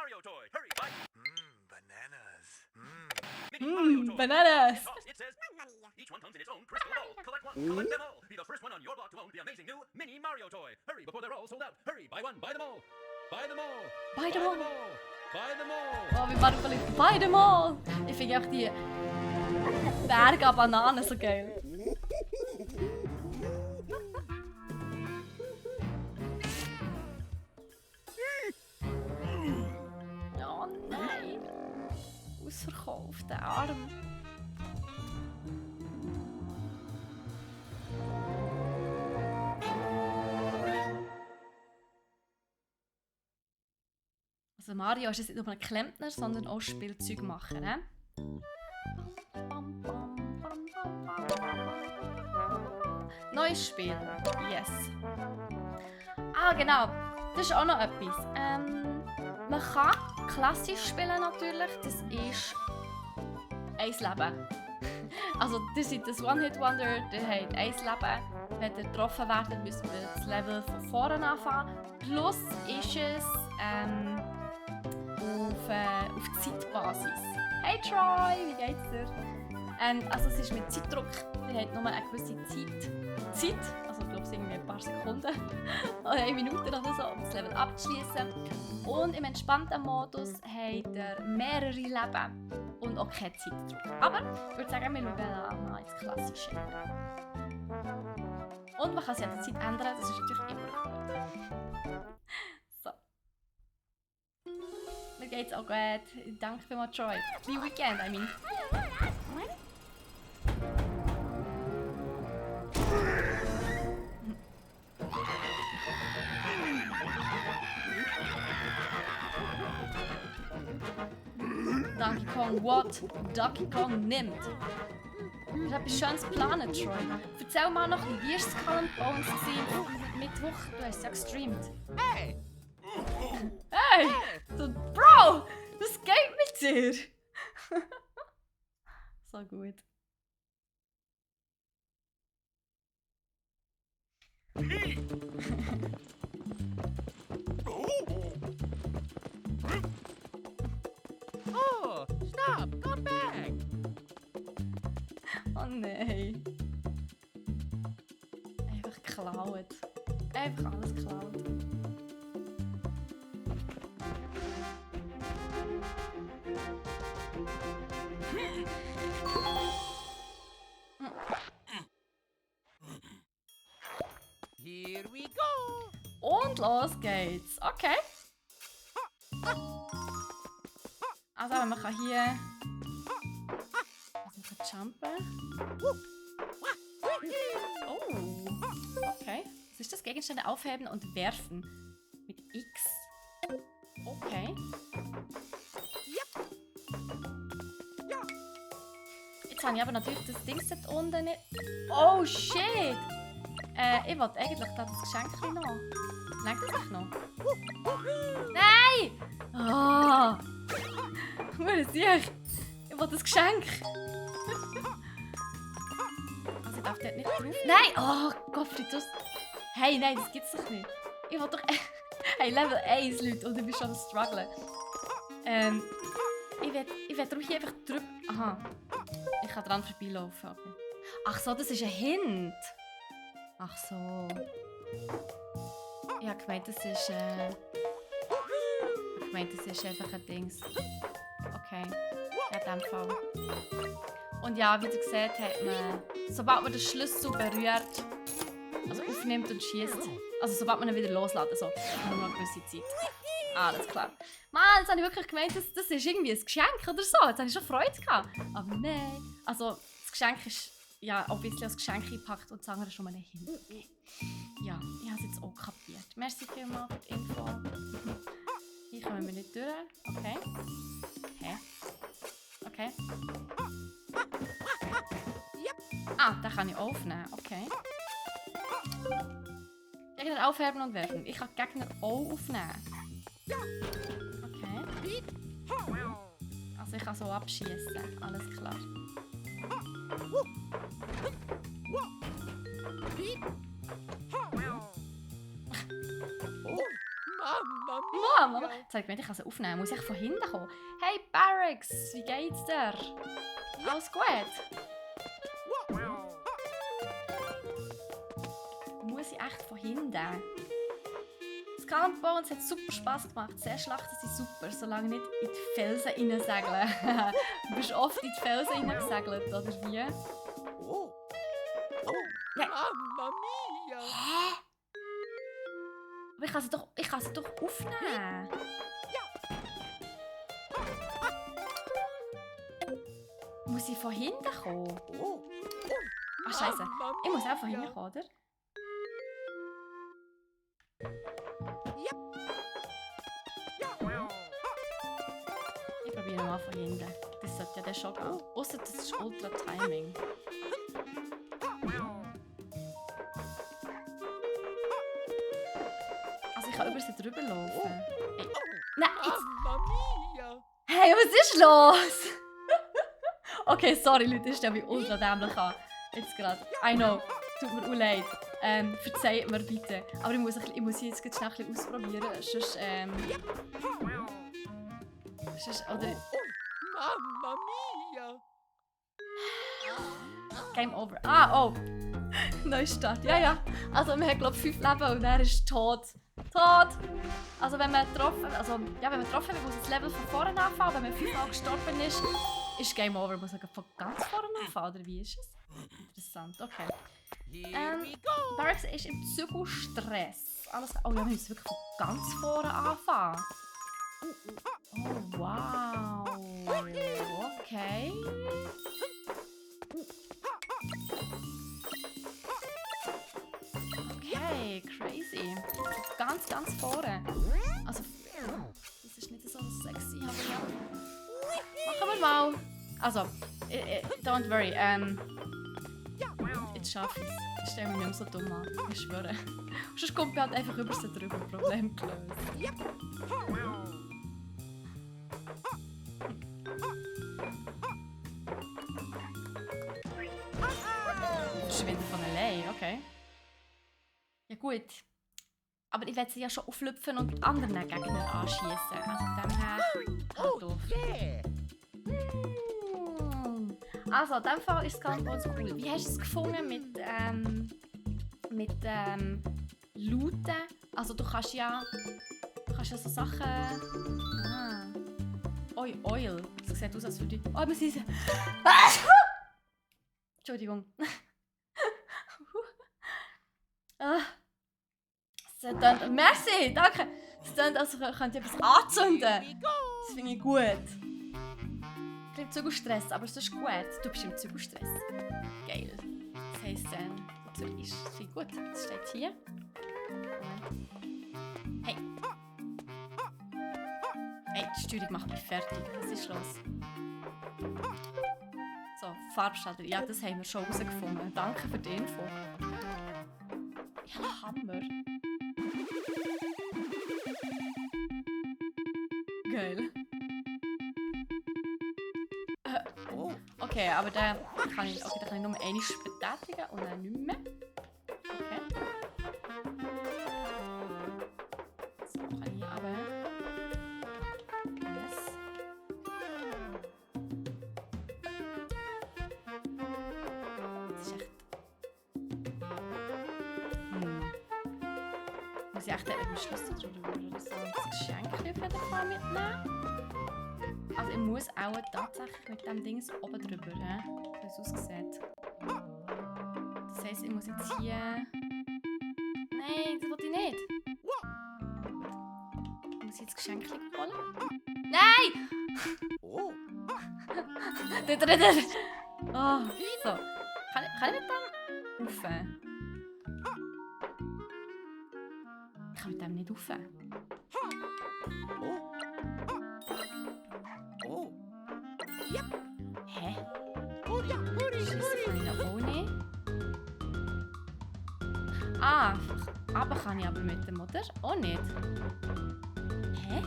Mario toy. Hurry, bye. Bananas. Mini Mario toy. Bananas. Toss, it says. Each one comes in its own crystal ball. Collect one, collect them all. Be the first one on your block to own the amazing new Mini Mario toy. Hurry before they're all sold out. Hurry, buy one, buy them all. Buy them all. Buy them all. Buy them all. Oh, wie waren wir beide mal? Ich finde auch die Berge an Bananen so geil. Oh nein. Ausverkauft, der Arm. Also Mario ist jetzt nicht nur ein Klempner, sondern auch Spielzeugmacher, ne? Neues Spiel. Yes. Ah, genau. Das ist auch noch etwas. Man kann klassisch spielen natürlich. Das ist ein Leben. Also, ihr seid das One-Hit-Wonder, ihr habt ein Leben. Wenn ihr getroffen werdet, müsst ihr das Level von vorne anfangen. Plus ist es auf Zeitbasis. Hey Troy, wie geht's dir? Also es ist mit Zeitdruck, ihr habt nur eine gewisse Zeit, also ich glaube es irgendwie ein paar Sekunden oder eine Minute oder so, um das Level abzuschließen. Und im entspannten Modus habt ihr mehrere Leben und auch keinen Zeitdruck. Aber ich würde sagen, wir schauen mal ins Klassische. Und man kann sich an der Zeit ändern, das ist natürlich immer gut. So. Mir geht's auch gut. Danke vielmals, Troy. Wie Weekend, I mean. Donkey Kong what? Donkey Kong nimmt. Ich habe etwas Schönes geplant, Troy. Erzähl mal noch, wie war es Skull and Bones Mittwoch? Du hast es ja gestreamt. Hey! Hey! So, Bro! Was geht mit dir? So gut. Oh, stop! Come back! Oh nein. Einfach geklaut. Einfach alles geklaut. Here we go! Und los geht's. Okay. Also man kann hier... Also man kann jumpen. Oh. Okay. Was ist das? Gegenstände aufheben und werfen. Mit X. Okay. Jetzt habe ich aber natürlich das Ding dort unten nicht... Oh shit! Ich wollte eigentlich da das Geschenk noch. Lenkt das mich noch? Nein! Ah! Hure sicher! Ich wollte das Geschenk! Also ich darf dort nicht drauf. Nein! Oh Gottfried, du... Hey, nein, das gibt's doch nicht. Ich wollte doch... Hey, Level 1, Leute, und ich bin schon am Strugglen. Ich will darum hier einfach drüber... Aha. Ich kann dran vorbeilaufen. Okay. Ach so, das ist ein Hint. Ach so. Ich habe gemeint, das ist... Ich meinte, das ist einfach ein Dings. Okay. Ja, in dem Fall. Und ja, wie du gesehen hast, man... Sobald man den Schlüssel berührt, also aufnimmt und schießt, also sobald man ihn wieder loslässt, so, nur noch eine gewisse Zeit. Alles klar. Mann, jetzt habe ich wirklich gemeint, das ist irgendwie ein Geschenk oder so. Jetzt habe ich schon Freude gehabt. Aber nein. Also, das Geschenk ist ja auch ein bisschen als Geschenk eingepackt und das andere ist schon mal hin. Okay. Ja, ich habe es jetzt auch kapiert. Merci vielmals für die Info. Hier kommen wir nicht durch. Okay. Hä? Okay. Ah, da kann ich aufnehmen. Okay. Gegner aufheben und werfen. Ich kann Gegner auch aufnehmen. Okay. Also ich kann so abschießen. Alles klar. Mama! Jetzt habe ich gemeint, ich kann sie aufnehmen. Muss ich von hinten kommen? Hey Barracks, wie geht's dir? Alles gut? Muss ich echt von hinten? Skull and Bones hat super Spass gemacht. Sehr Schlachten sind super, solange nicht in die Felsen reinsegeln. Du bist oft in die Felsen reingesegelt, oder wie? Oh. Nein. Mamma mia. Hä? Aber ich kann sie doch aufnehmen. Muss ich von hinten kommen? Ach scheiße. Ich muss auch von hinten kommen, oder? Ich probiere mal von hinten. Das sollte ja dann schon gehen. Ausser das ist Ultra Timing. Also ich kann über sie drüber laufen. Ey. Nein, jetzt. Mamma mia. Hey, was ist los? Okay, sorry Leute, das stelle mich ultra dämlich an. Jetzt gerade. I know. Tut mir auch leid. Verzeiht mir bitte. Aber ich muss sie jetzt schnell ein bisschen ausprobieren. Sonst, oder... Mamma mia. Game over. Ah, oh. Neustart. Ja, ja. Also wir haben glaube ich 5 Leben und er ist tot. Tot! Also wenn man getroffen wird, muss das Level von vorne anfangen. Wenn man 5 Mal gestorben ist Game over. Muss man von ganz vorne anfangen, oder wie ist es? Interessant, okay. Here we go. Barracks ist im Psychostress. Alles. Oh ja, wir müssen wirklich von ganz vorne anfangen. Oh, wow. Okay. Okay, crazy. Ganz, ganz vorne. Also, das ist nicht so sexy, aber ja. Machen wir mal. Also, don't worry. Jetzt schaffe ich es. Ich stelle mich nicht mehr so dumm an. Ich schwöre. Sonst kommt mir halt einfach über sie drüber. Problem gelöst. Das ist wieder von allein, okay. Ja gut. Aber ich werde sie ja schon auflüpfen und anderen Gegner anschießen. Also von dem her. Halt doof. Yeah. Also, in diesem Fall ist es ganz cool. Wie hast du es gefunden mit Looten? Also du kannst ja so Sachen... Ah. Oil. Das sieht aus, als würde ich... Oh, wir sind... Entschuldigung. Merci, danke. Es klingt, als könnte ich etwas anzünden. Das finde ich gut. Ich bin im Zügelstress, aber es ist gut. Du bist im Zügelstress. Geil. Das heisst, das finde ich gut. Das steht hier. Hey. Hey, die Steuerung macht mich fertig. Was ist los? So, Farbschalter. Ja, das haben wir schon herausgefunden. Danke für die Info. Ja, Hammer. Geil. Okay, aber da kann ich nur einmal betätigen und dann nicht mehr. Okay. So, kann ich aber... Yes. Das ist echt... Muss ich echt mit dem Schlüssel drüber oder so ein Geschenk auf jeden Fall mitnehmen? Also ich muss auch tatsächlich mit dem Ding oben drüber, wie es aussieht. Das heisst, ich muss jetzt hier... Nein, das will ich nicht. Ich muss jetzt das Geschenk holen. Nein! Oh. Oh, so. Kann ich mit dem rauf? Ich kann mit dem nicht rauf. Hä? Scheisse, kann ich da auch nicht? Ah, aber kann ich aber mit dem, oder? Auch nicht. Hä?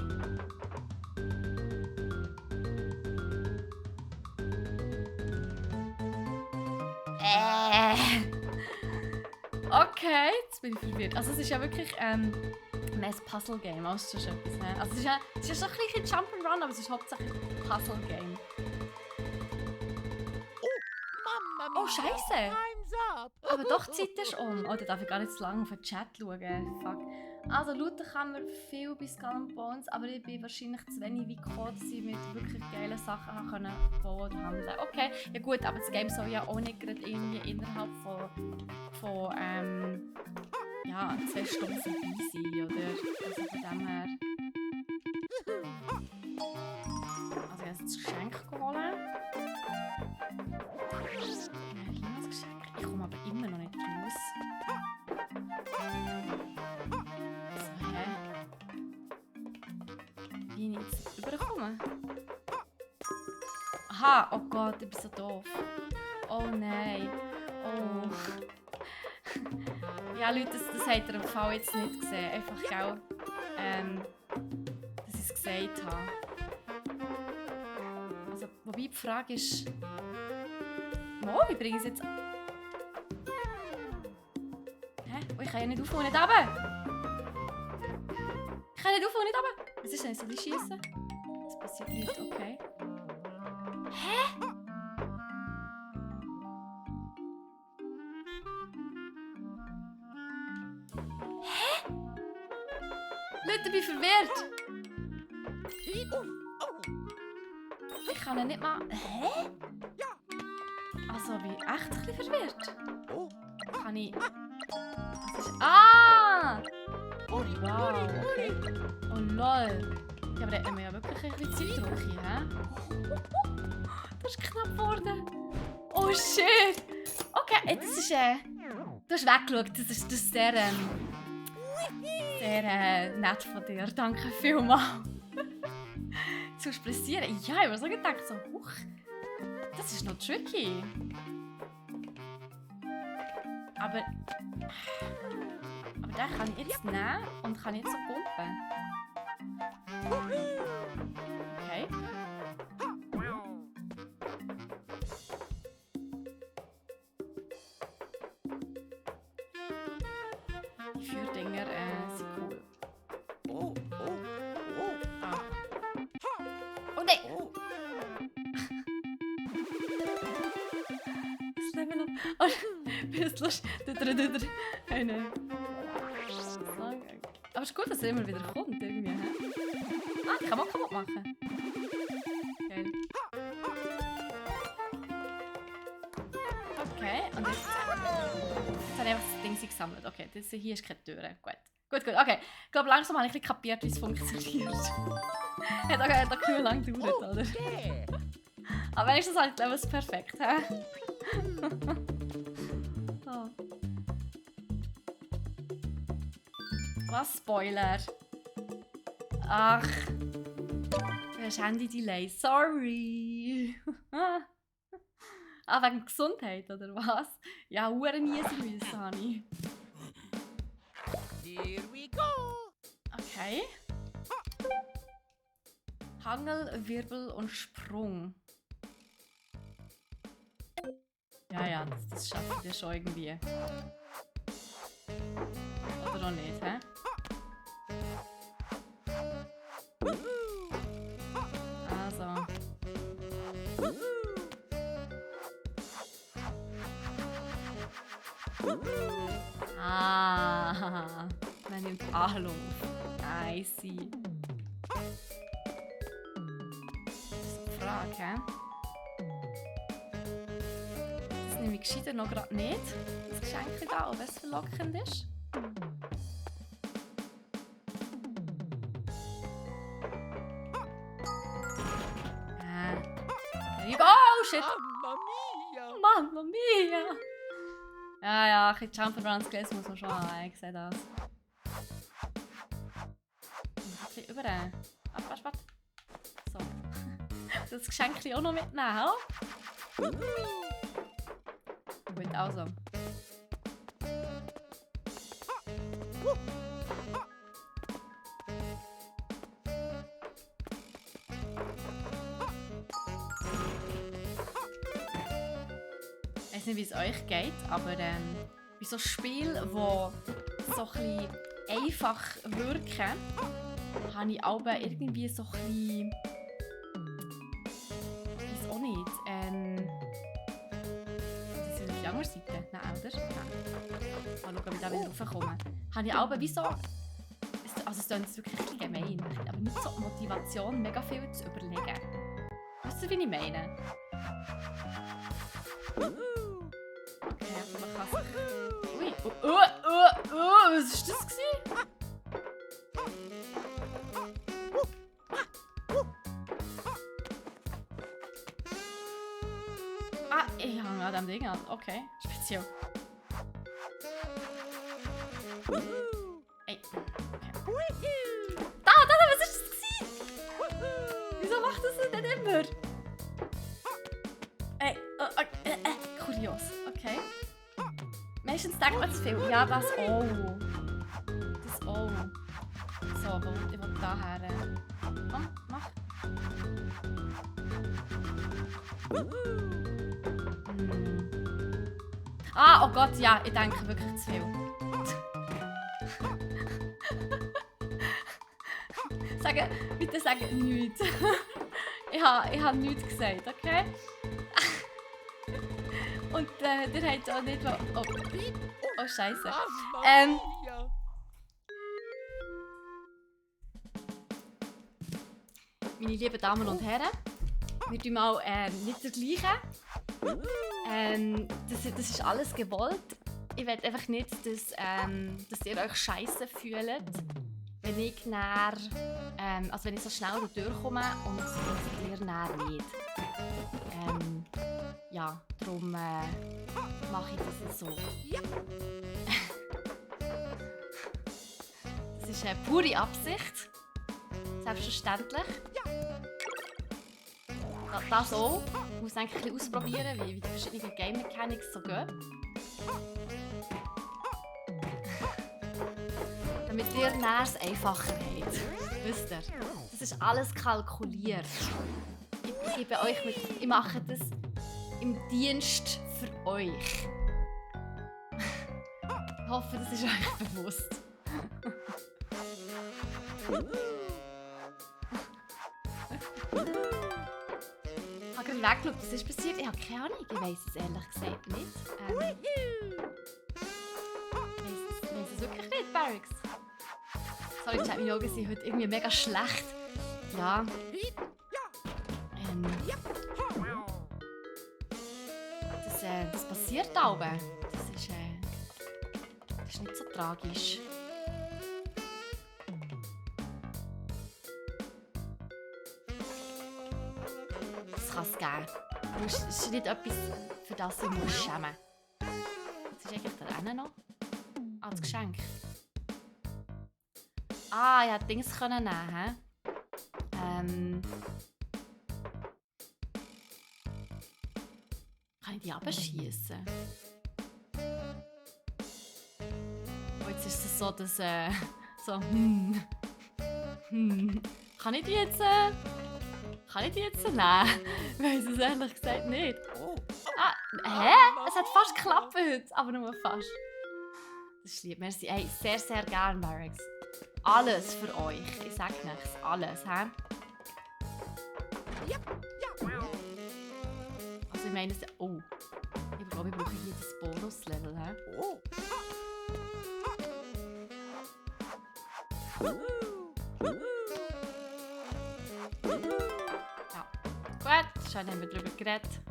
Okay, jetzt bin ich verwirrt. Also es ist ja wirklich Nein, ein Puzzle-Game, das ist etwas. Ne? Also es ist schon ein bisschen Jump'n'Run, aber es ist hauptsächlich ein Puzzle-Game. Mamma mia. Oh, Scheiße. Time's up. Aber doch, die Zeit ist um. Oh, da darf ich gar nicht zu lange auf den Chat schauen. Fuck. Also, looten kann man viel bei Skull and Bones, aber ich bin wahrscheinlich zu wenig weit gekommen, dass ich mit wirklich geilen Sachen bauen oder handeln. Okay, ja gut, aber das Game soll ja auch nicht gerade irgendwie innerhalb von ja, 2 Stunden vorbei sein, oder? Also von dem her. Also, ich habe das Geschenk geholt. Geschenk. Ich komme aber immer noch nicht raus. So, hä? Wie ich jetzt überkomme? Aha, oh Gott, ich bin so doof. Oh nein. Oh. Ja, Leute, das habt ihr im Fall jetzt nicht gesehen. Einfach, gell, dass ich es gesagt habe. Also, wobei die Frage ist... Oh, wie bringe ich es jetzt... Hä? Oh, ich kann ja nicht auf und nicht runter! Ich kann nicht auf und nicht runter! Was ist denn? Soll ich schiessen? Das passiert nicht, okay. Hä? Hä? Leute, ich bin verwirrt! Ich kann ja nicht mal... Hä? Also, ich bin echt ein bisschen verwirrt. Kann ich... Das ist... Ah! Oh, wow, okay. Oh, lol. Ja, aber da hätten wir ja wirklich ein bisschen Zeitdruck hier, hä? Das ist knapp geworden. Oh, shit! Okay, das ist... Du hast weggeschaut. Das ist sehr... sehr nett von dir. Danke vielmals. Zu expressieren. Ja, ich habe so gedacht, so... Huch. Das ist noch tricky. Aber den kann ich jetzt nehmen und kann jetzt so pumpen. Okay. Die Feuerdinger sind cool. Ah. Oh nein! Das Level up. Oh, bist lustig. Eine. Aber es ist gut, dass er immer wieder kommt. Irgendwie, he? Ah, die kann man auch kaputt machen. Geil. Okay, und jetzt habe ich einfach das Ding gesammelt. Okay, das hier ist keine Tür. Gut, okay. Ich glaube, langsam habe ich ein bisschen kapiert, wie es funktioniert. Hat auch kühl lang gedauert, oder? Aber wenigstens habe ich glaube ich perfekt. Oh. Was? Spoiler? Ach. Du hast Handy-Delay. Sorry. Ah, wegen Gesundheit, oder was? Ja, hure miese habe ich. Here we go. Okay. Hangel, Wirbel und Sprung. Ja, das schafft ihr schon irgendwie. Oder auch nicht, hä? Also. Ah, man nimmt Anlauf. I see. Das ist die Frage, hä? Das nehme ich gescheiter noch gerade nicht. Das Geschenk da, ob es verlockend ist. Oh shit! Mamma mia. Mamma mia! Ja, ein bisschen Jump'n'Runs gelesen muss man schon haben, ich sehe das. Ein bisschen über. Warte. So. Das Geschenk auch noch mitnehmen, hä? Gut, also. Ich weiß nicht, wie es euch geht, aber bei so Spielen, wo so ein bisschen einfach wirken, habe ich auch irgendwie so ein bisschen... Ich weiß auch nicht. Das ist auf die andere Seite. Nein, oder? Nein. Mal schauen, wie ich da wieder raufkomme. Habe ich auch wie so... Also es klingt wirklich ein bisschen gemein, aber nicht so Motivation, mega viel zu überlegen. Weißt du, wie ich meine? Okay, also man kann sich... Ui, was war das gewesen? Ah, ich hänge an dem Ding an. Okay, speziell. Ey, okay. Da, was ist das gewesen? Wieso macht das nicht immer? Ey, kurios, okay. Meistens denkt man zu viel. Ja, das auch. Das auch. So, ich will da her. Komm, mach. Ah, oh Gott, ja, ich denke wirklich zu viel. Bitte sagen nichts. ich habe nichts gesagt, okay? Und ihr habt auch nicht... Oh Scheiße. Mamma mia! Meine lieben Damen und Herren, wir tun mal nicht vergleichen. Das ist alles gewollt. Ich will einfach nicht, dass ihr euch scheiße fühlt, wenn ich näher, also wenn ich so schnell da durchkomme und ihr näher nicht. Ja, darum mache ich das so. Das ist eine pure Absicht. Selbstverständlich. Das auch. Ich muss eigentlich ein bisschen ausprobieren, wie die verschiedenen Game Mechanics so gehen. Damit ihr es einfacher habt. Wisst ihr? Das ist alles kalkuliert. Ich gebe euch mit. Ich mache das im Dienst für euch. Ich hoffe, das ist euch bewusst. Ich habe gerade weggeschaut, was ist passiert. Ich habe keine Ahnung, ich weiss es ehrlich gesagt nicht. Ich weiss es wirklich nicht, Barracks. Sorry, meine Augen sind heute irgendwie mega schlecht. Ja. Das passiert da oben. Das ist nicht so tragisch. Das kann es geben. Es ist nicht etwas, für das ich mich schämen muss. Was ist eigentlich da hinten noch? Ah, das Geschenk. Ah, ich hätte Dings können nehmen. Kann ich die abschießen? Oh, jetzt ist es so, dass so Kann ich die jetzt nehmen? Ich weiss es ehrlich gesagt nicht. Ah, hä? Es hat fast geklappt, aber nur fast. Das ist lieb, merci. Hey, sehr, sehr gern, Barracks. Alles für euch. Ich sag nichts. Alles, hä? Also ich meine, oh. Ich glaube, ich brauche hier das Bonus-Level, hä? Ja. Gut, schon haben wir darüber geredet.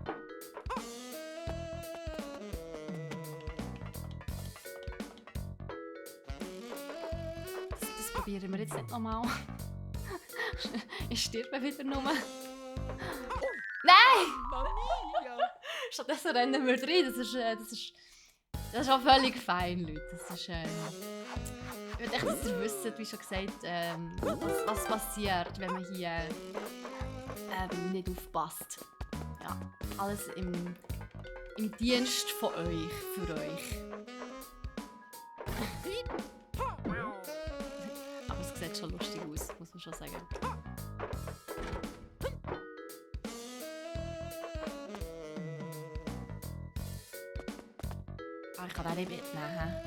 Das probieren wir jetzt nicht nochmal. Ich sterbe wieder nur. Nein! Mamma mia! Stattdessen rennen wir rein. Das ist auch völlig fein, Leute. Das ist, ich will echt, dass ihr wisst, wie schon gesagt, was passiert, wenn man hier nicht aufpasst. Ja, alles im Dienst von euch, für euch. Aber es sieht schon lustig aus, muss man schon sagen. Aber ich kann auch nicht mitnehmen.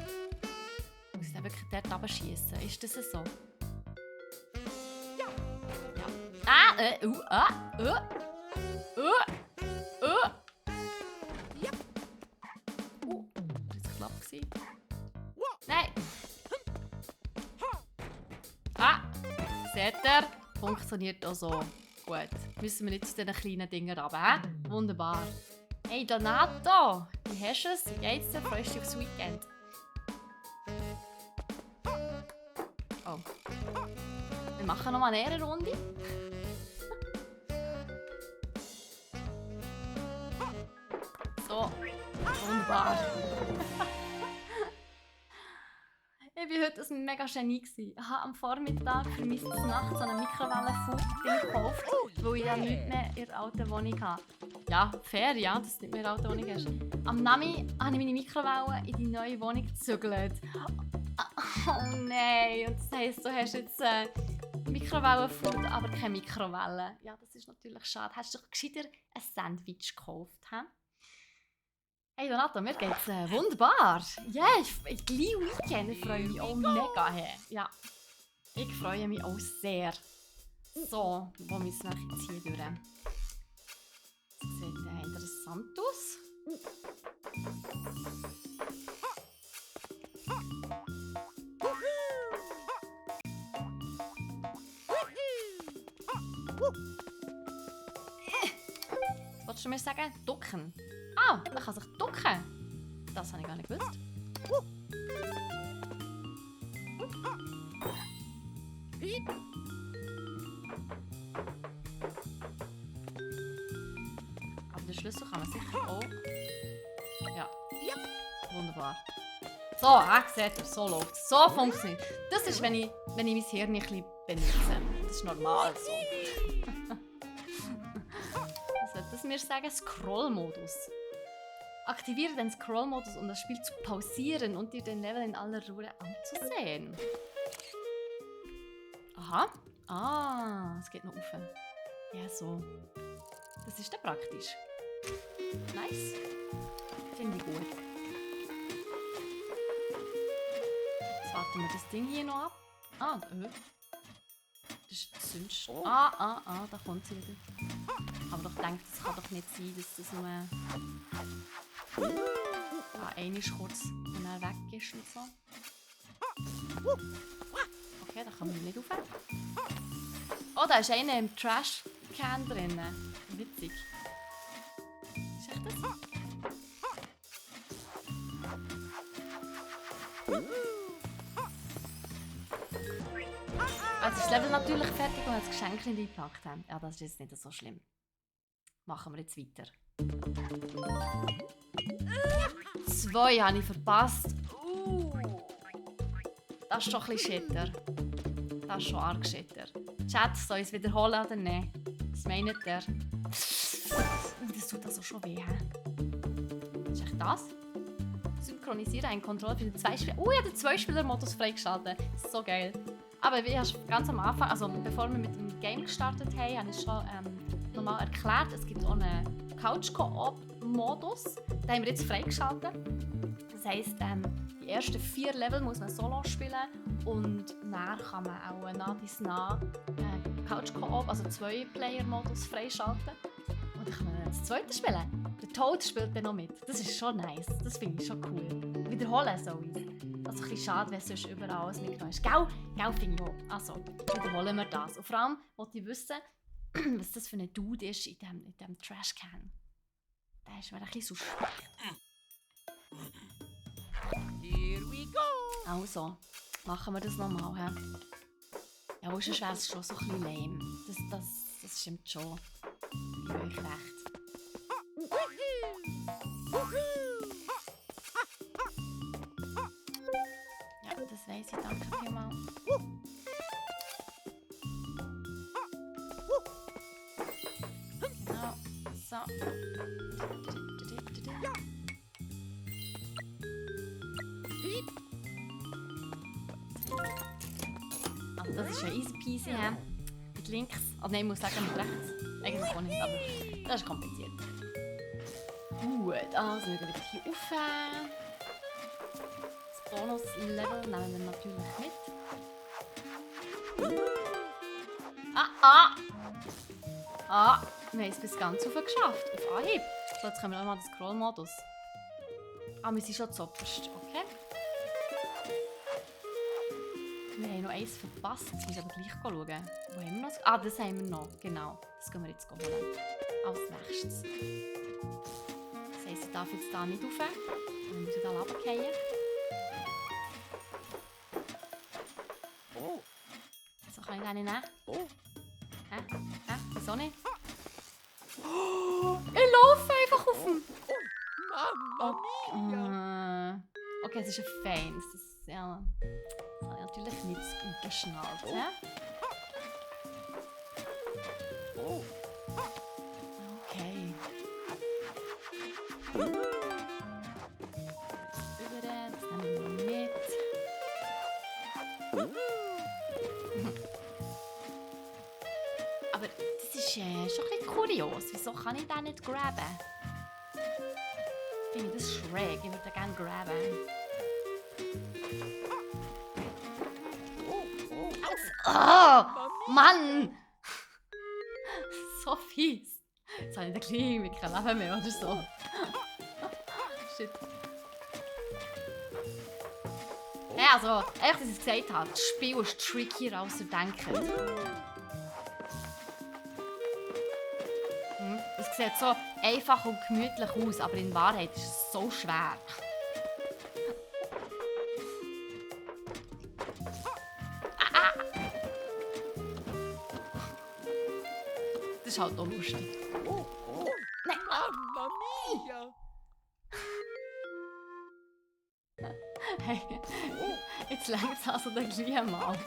Muss ich dann wirklich dort runterschiessen? Ist das so? Ja. Ah, das knapp gewesen. Nein! Ah! Seht ihr? Funktioniert auch so. Gut. Müssen wir nicht zu diesen kleinen Dingen runter, hä? Wunderbar. Hey Donato! Wie hast du es? Wie geht's dir? Freust du dich aufs Weekend? Oh. Wir machen noch mal eine Ehrenrunde. So. Wunderbar. Ich war heute ein mega Genie. Ich habe am Vormittag für mich Nacht so eine Mikrowellenfood gekauft, weil ich ja nichts mehr in der alten Wohnung habe. Ja, fair, ja, dass du nicht mehr in der alten Wohnung hast. Am Nami habe ich meine Mikrowelle in die neue Wohnung gezügelt. Oh nein, und das heisst, du hast jetzt Mikrowellenfood, aber keine Mikrowelle. Ja, das ist natürlich schade. Hast du doch gescheiter ein Sandwich gekauft, hä? Hey Donato, mir geht's wunderbar. Ja, ich liebe Weekend. Ich freue mich auch mega. Ja, ich freue mich auch sehr. So, wo müssen wir jetzt hier durch? Das sieht interessant aus. Wolltest du mir sagen, ducken? Ah, man kann sich ducken. Das habe ich gar nicht gewusst. Aber den Schlüssel kann man sicher auch... Ja. Wunderbar. So, seht ihr, so läuft es. So funktioniert. Das ist, wenn ich mein Hirn ein bisschen benutze. Das ist normal so. Was soll das mir sagen? Scroll-Modus. Aktiviere den Scroll-Modus, um das Spiel zu pausieren und dir den Level in aller Ruhe anzusehen. Aha. Ah, es geht noch rauf. Ja, so. Das ist dann praktisch. Nice. Finde ich gut. Jetzt warten wir das Ding hier noch ab. Ah, das ist die Zündschnur. Da kommt sie wieder. Aber ich denke, das kann doch nicht sein, dass das nur... einmal kurz und dann weg ist und so. Okay, da kann man nicht rauf. Oh, da ist einer im Trash-Can drin. Witzig. Ist echt das? Also ist das Level natürlich fertig und das Geschenk nicht eingepackt haben. Ja, das ist jetzt nicht so schlimm. Machen wir jetzt weiter. 2 habe ich verpasst. Das ist doch ein bisschen Shitter. Das ist schon arg Shitter. Chat, soll ich es wiederholen oder nicht? Was meint ihr? Das tut also schon weh. Ist echt das? Synchronisiere einen Controller für den 2-Spieler. Oh, ich habe den 2-Spieler-Modus freigeschaltet. Das ist so geil. Aber wie hast ganz am Anfang, also bevor wir mit dem Game gestartet haben, habe ich schon nochmal erklärt, es gibt auch einen Couch-Koop-Modus. Den haben wir jetzt freigeschaltet. Das heisst, die ersten 4 Level muss man solo spielen und dann kann man auch nach bis nach Couch-Koop, also 2-Player-Modus freischalten. Und dann kann man das zweite spielen. Der Toad spielt dann noch mit. Das ist schon nice. Das finde ich schon cool. Wiederholen soll ich. Das ist ein bisschen schade, wenn sonst überall alles mitgenommen ist. Gell? Gell, finde ich auch. Also, wiederholen wir das. Und vor allem wollte ich wissen, was das für ein Dude ist in diesem Trashcan. Der ist mir ein bisschen suspekt. Here we go! Also, machen wir das nochmal. Ja, sonst wäre es schon so ein bisschen lame. Das stimmt schon. Ich gebe euch recht. Ja, das weiss ich. Danke vielmals. Genau. So. Also das ist ja easy peasy, mit links. Also nein, ich muss sagen mit rechts. Eigentlich auch nicht, aber das ist kompliziert. Gut, also wir gehen wieder hier rauf. Das Bonus-Level nehmen wir natürlich mit. Wir haben es bis ganz rauf geschafft. Auf Anhieb. So, jetzt können wir nochmal den Scroll-Modus. Wir sind schon zuoberst, okay? Wir haben noch eins verpasst. Jetzt müssen wir aber gleich schauen. Wo haben wir noch? Das haben wir noch. Genau. Das können wir jetzt holen. Als nächstes. Das heisst, ich darf jetzt hier nicht rauf. Dann muss ich hier runterfallen. So kann ich den nicht nehmen. Hä? Wieso nicht? Ich laufe einfach auf ihn. Mamma mia! Okay, es ist ein Fein. Das habe ich natürlich nicht geschnallt. Hä? Okay. Über das nehmen wir noch mit. Aber das ist schon ein bisschen kurios. Wieso kann ich den nicht graben? Ich finde das schräg. Ich würde den gerne graben. Mann! So fies. Jetzt habe ich den kleinen kein Leben mehr oder so. Shit. Ja, also, echt, dass ich es gesagt habe, das Spiel ist trickier als ihr denkt. Es sieht so einfach und gemütlich aus, aber in Wahrheit ist es so schwer. Das ist halt auch lustig. Nein. Mamma mia! Hey, jetzt längt es also den gleichen Mal.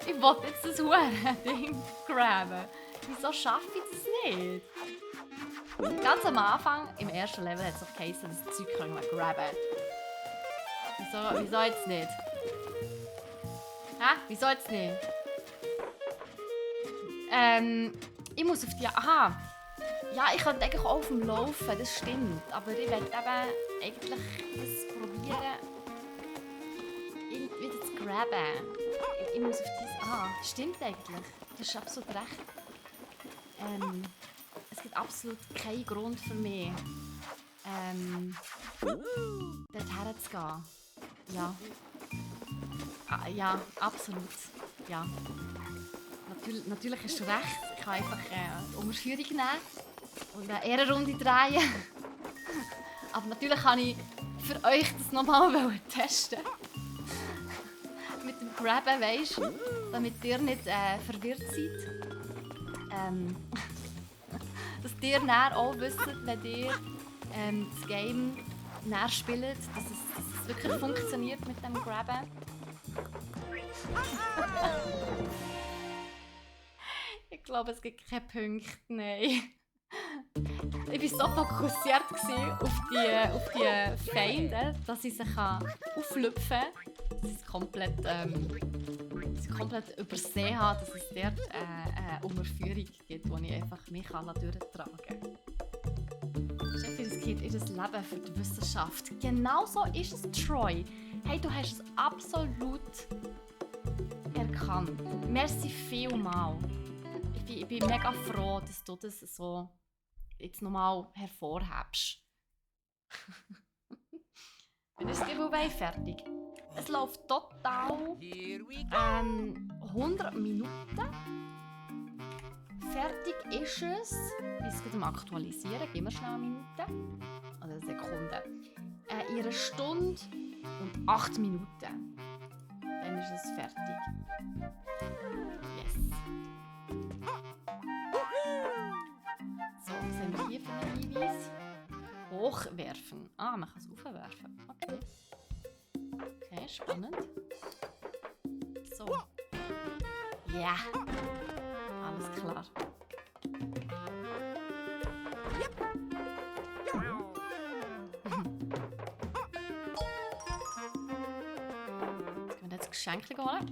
Ich wollte jetzt das Huren-Ding graben. Wieso schaffe ich das nicht? Ganz am Anfang, im ersten Level, hat es auch geheißen, dass das Zeug graben können. Wieso jetzt nicht? Hä? Wieso jetzt nicht? Ich muss auf die... Aha! Ja, ich könnte eigentlich auch auf dem Laufen, das stimmt. Aber ich will eben eigentlich das probieren, wieder zu graben. Ich muss auf dieses... Aha, stimmt eigentlich. Das ist absolut recht. Es gibt absolut keinen Grund für mich, dorthin zu gehen. Ja. Ja, absolut. Ja. Natürlich hast du recht. Ich kann einfach die Unterführung nehmen und eine Ehrenrunde drehen. Aber natürlich kann ich für euch das nochmal testen. Mit dem Graben, weisst du, damit ihr nicht verwirrt seid. Dass ihr dann auch wisst, wenn ihr das Game näher spielt, dass es wirklich funktioniert mit dem Graben. Ich glaube, es gibt keine Punkte, nein. Ich war so fokussiert auf die Feinde, dass ich sie auflüpfen kann. Dass ich es komplett übersehen habe, dass es dort eine Unterführung gibt, wo ich einfach mich durchtragen kann. Chef riskiert ihr Leben für die Wissenschaft. Genauso ist es, Troy. Hey, du hast es absolut erkannt. Merci vielmals. Ich bin mega froh, dass du das so jetzt nochmal hervorhebst. Dann ist die Welt fertig. Es läuft total 100 Minuten. Fertig ist es. Ich bin am Aktualisieren. Gib mir schnell eine Minute. Oder eine Sekunde. In einer Stunde und 8 Minuten. Dann ist es fertig. Yes. So, was haben wir hier für einen Hinweis? Hochwerfen. Man kann es aufwerfen. Okay. Okay, spannend. So. Ja. Yeah. Alles klar. Jetzt können wir jetzt Geschenke holen.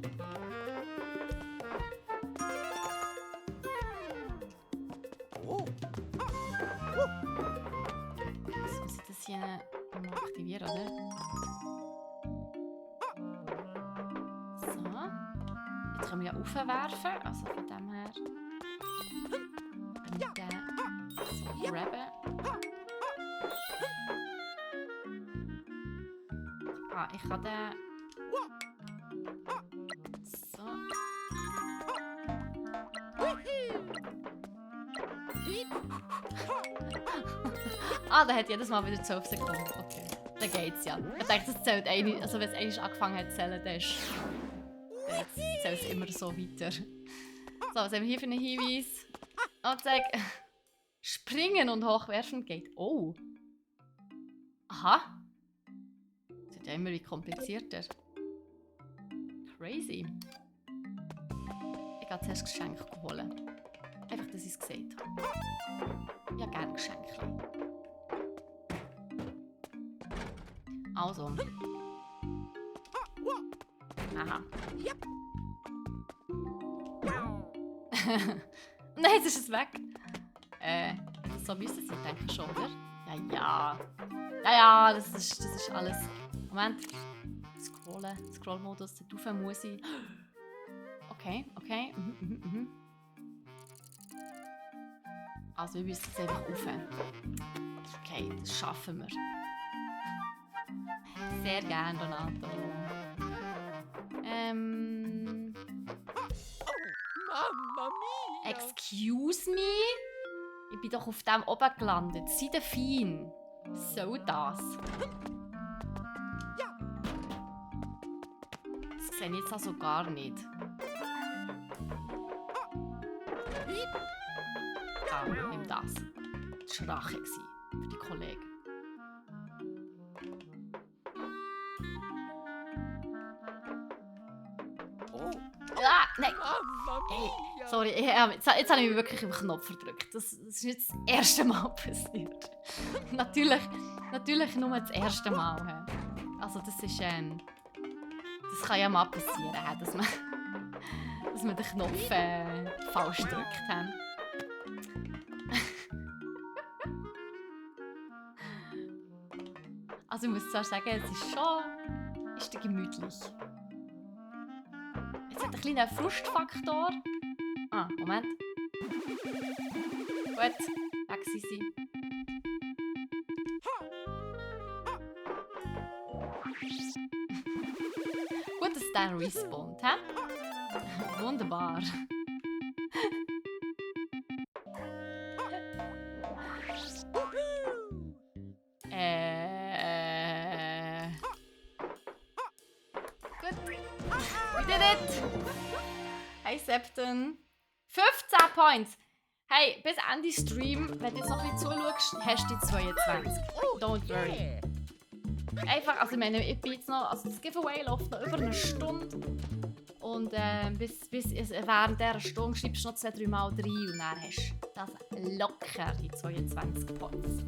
Jetzt muss ich das hier noch aktivieren, oder? können wir ja aufwerfen. Also von dem her. Wenn ich den so grabben. Ah, ich kann den. So. Ah, der hat jedes Mal wieder 12 Sekunden. Okay, dann geht's ja. Ich denke, das zählt eine. Also wenn es einmal angefangen hat zu zählen, dann zählt es immer so weiter. So, was haben wir hier für einen Hinweis? Und sag, springen und hochwerfen geht. Oh. Aha. Das wird ja immer wie komplizierter. Crazy. Ich gehe zuerst Geschenke holen. Einfach, dass ich es gesehen habe. Ich habe gerne Geschenke. Also. Aha. Nein, jetzt ist es weg. So müsste es sein, denke ich schon, oder? Ja. Ja, das ist alles. Moment. Scroll-Modus, da rauf muss ich. Okay. Also, wir müssen jetzt einfach rauf. Okay, das schaffen wir. Sehr gerne, Donato. Mamma mia! Excuse me? Ich bin doch auf dem oben gelandet. Sei denn fein. So das. Das sehe ich jetzt also gar nicht. Ah, nimm das. Das war Rache für die Kollegen. Ah, nein! Mamma Hey, mia! sorry, jetzt habe ich mich wirklich im Knopf verdrückt. Das ist nicht das erste Mal passiert. natürlich nur das erste Mal. He. Also das ist das kann ja mal passieren, he, dass wir den Knopf falsch gedrückt haben. Also ich muss zwar sagen, es ist gemütlich. Jetzt hat ein kleiner Frustfaktor. Ah, Moment. Gut, weg sind sie. Gut, dass der respawnt, hä? Wunderbar. Gut. We did it! Hey Septon. 15 Points! Hey, bis Ende Stream, wenn du jetzt noch ein bisschen zuschaust, hast du die 22. Don't worry. Einfach, also ich meine, ich bin jetzt noch, also das Giveaway läuft noch über eine Stunde. Und bis während dieser Stunde schreibst du noch 2-3 Mal rein und dann hast du das locker, die 22 Points.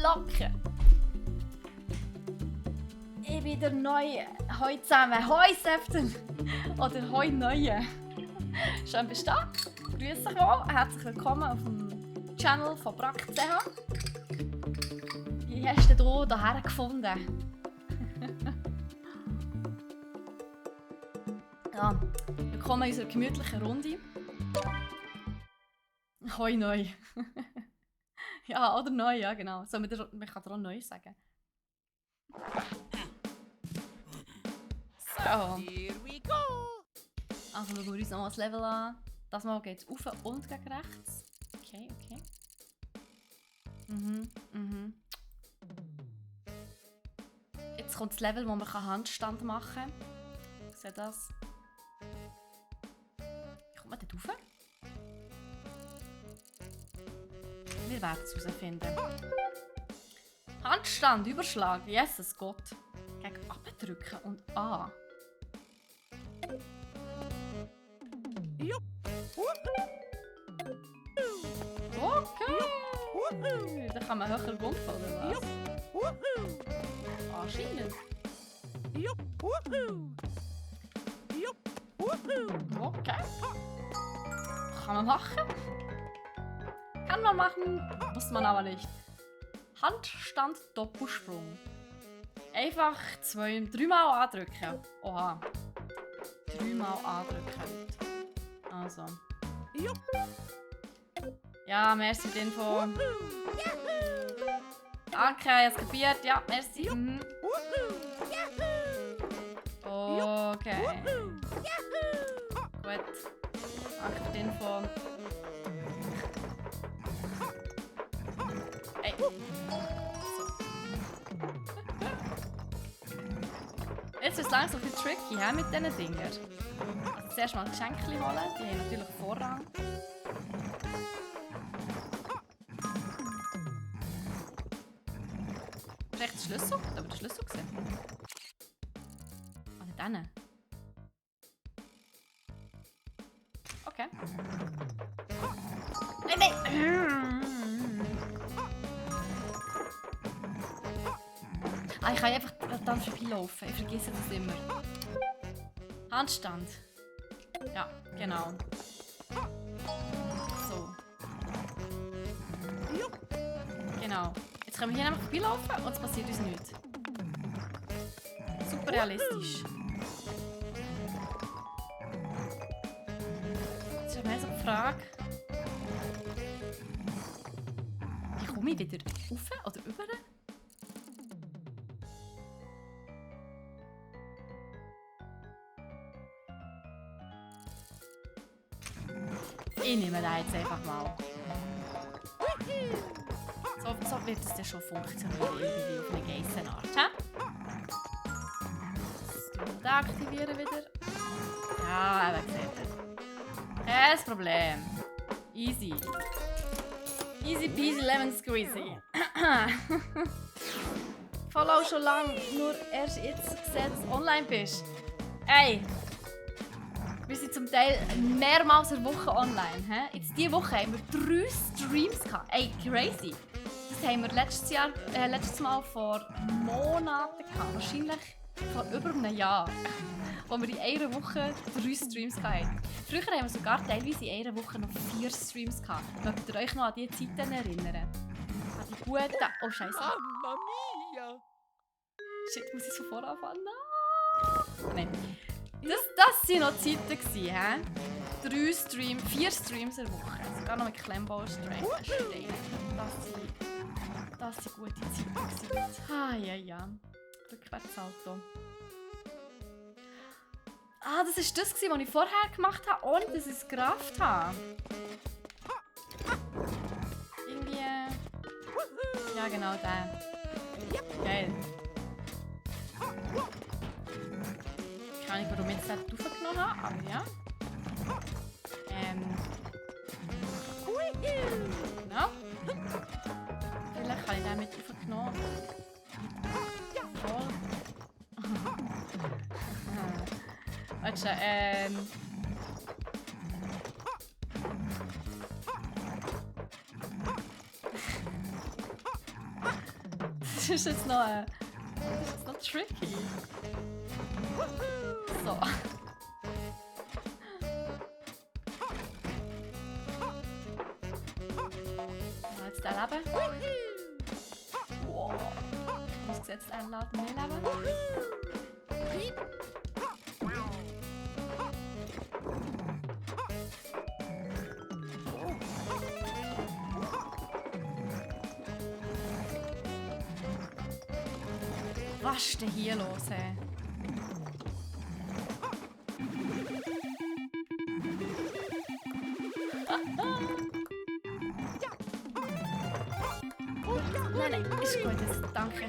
Locker! Ich bin der Neue. Hoi zusammen. Hoi Septon. Oder Hoi Neue. Schön bist du da. Grüß dich wohl. Herzlich willkommen auf dem Channel von Brack.ch. Wie hast du hier hierher gefunden? Ja, willkommen in unserer gemütlichen Runde. Hoi neu. Ja, oder neu, ja genau. So, man kann dir auch neu sagen. So. Here we go! Also schauen wir uns nochmal das Level an. Das Mal geht es rauf und gegen rechts. Okay. Jetzt kommt das Level, wo man Handstand machen kann. Seht das? Wie kommt man dort rauf? Wir werden es herausfinden. Handstand, Überschlag, Jesus Gott. Gegen abdrücken und an. Okay. Da kann man höher rumpfen, oder was? Anscheinend. Okay. Kann man machen. Kann man machen, muss man aber nicht. Handstand Doppelsprung. Einfach 3 Mal andrücken. Oha. 3 Mal andrücken. Also. Ja, merci für die Info. Danke, ich habe es kapiert. Ja, merci. Mhm. Okay. Gut. Danke für die Info. Ey. So. Jetzt ist es langsam ein bisschen tricky he, mit diesen Dingern. Also zuerst mal Geschenke holen, die haben natürlich Vorrang. Vielleicht der Schlüssel? Da war der Schlüssel gesehen. Oder denen? Okay. Nein, nein! Ah, ich kann einfach dann vorbeilaufen. Ich vergesse das immer. Handstand. Ja, genau. So. Genau. Jetzt können wir hier einfach vorbeilaufen und es passiert uns nichts. Super realistisch. Jetzt ist mir so die Frage. Wie komme ich wieder rauf oder über? Ich nehme den jetzt einfach mal. So wird es dann schon funktionieren, irgendwie auf eine Geissenart. Den aktivieren wieder. Ja, eben seht ihr. Kein Problem. Easy. Easy peasy lemon squeezy. Follow schon lange, nur erst jetzt gesehen, dass du online bist. Ey! Wir sind zum Teil mehrmals in der Woche online. He? Jetzt diese Woche haben wir 3 Streams gehabt. Ey, crazy! Das haben wir letztes Mal vor Monaten gehabt. Wahrscheinlich vor über einem Jahr. Wo wir in einer Woche 3 Streams hatten. Früher haben wir sogar teilweise in einer Woche noch 4 Streams gehabt. Mögt ihr euch noch an diese Zeiten erinnern? An die guten... Oh, Scheiße. Mamma mia! Shit, muss ich von vorne anfangen? Nein. Das waren noch Zeiten, he? 4 Streams in der Woche. Sogar noch mit Klemmbausteinen. Das waren gute Zeiten. Ah, ja. Rückwärtssalto. Ah, das war das, was ich vorher gemacht habe, ohne dass ich es gerafft habe. Irgendwie... Ja, genau der. Geil. Ich weiß nicht, warum ich jetzt das aufgenommen habe, aber ja. Genau. Vielleicht habe ich den mit aufgenommen. Voll. Warte, Das ist jetzt noch, das ist noch tricky. So. Jetzt der Leben. Wow. Ich muss jetzt einladen, mehr Leben. Was ist denn hier los, ey? Nein, ist gut, jetzt. Danke.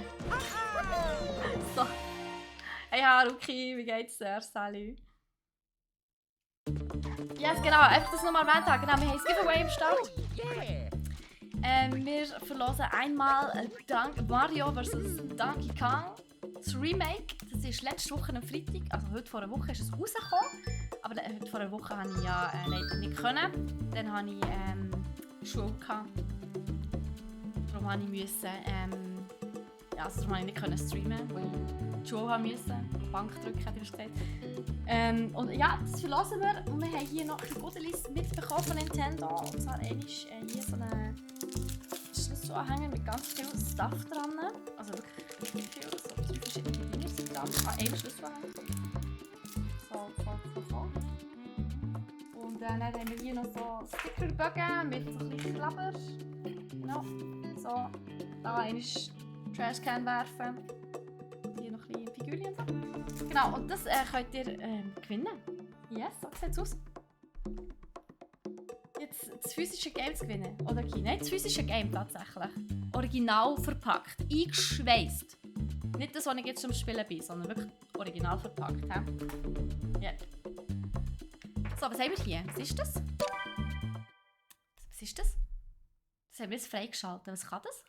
So. Hey Haruki, wie geht's dir, Sally? Ja, yes, genau, einfach das nochmal erwähnt haben. Genau, wir haben das Giveaway im Start. Wir verlosen einmal Mario vs. Donkey Kong, das Remake. Das ist letzte Woche am Freitag, also heute vor einer Woche ist es rausgekommen. Aber heute vor einer Woche konnte ich ja nicht können. Dann hatte ich Schule. Darum musste ich darum konnte ich nicht streamen, weil ich die Schule musste. Bank drücken, hätte ich gesagt. Und ja, das verlassen wir. Und wir haben hier noch ein Goodies mitbekommen von Nintendo. Und zwar hier so eine Schlüsselanhänger mit ganz viel Stuff dran. Also wirklich viel. So 3 verschiedene Dinge sind dran. Ein Schlüsselanhänger. So. Und dann haben wir hier noch so Stickerbögen mit so ein bisschen Kleber. No. So, da einmal Trashcan werfen. Hier noch ein bisschen Figürchen und so. Genau, und das könnt ihr gewinnen. Yes, so sieht es aus. Jetzt das physische Game zu gewinnen. Oder okay, nein, das physische Game tatsächlich. Original verpackt, eingeschweißt. Nicht das, was ich jetzt zum Spielen bin, sondern wirklich original verpackt. Ja. So, was haben wir hier? Was ist das? Was ist das? Das haben wir jetzt freigeschaltet. Was kann das?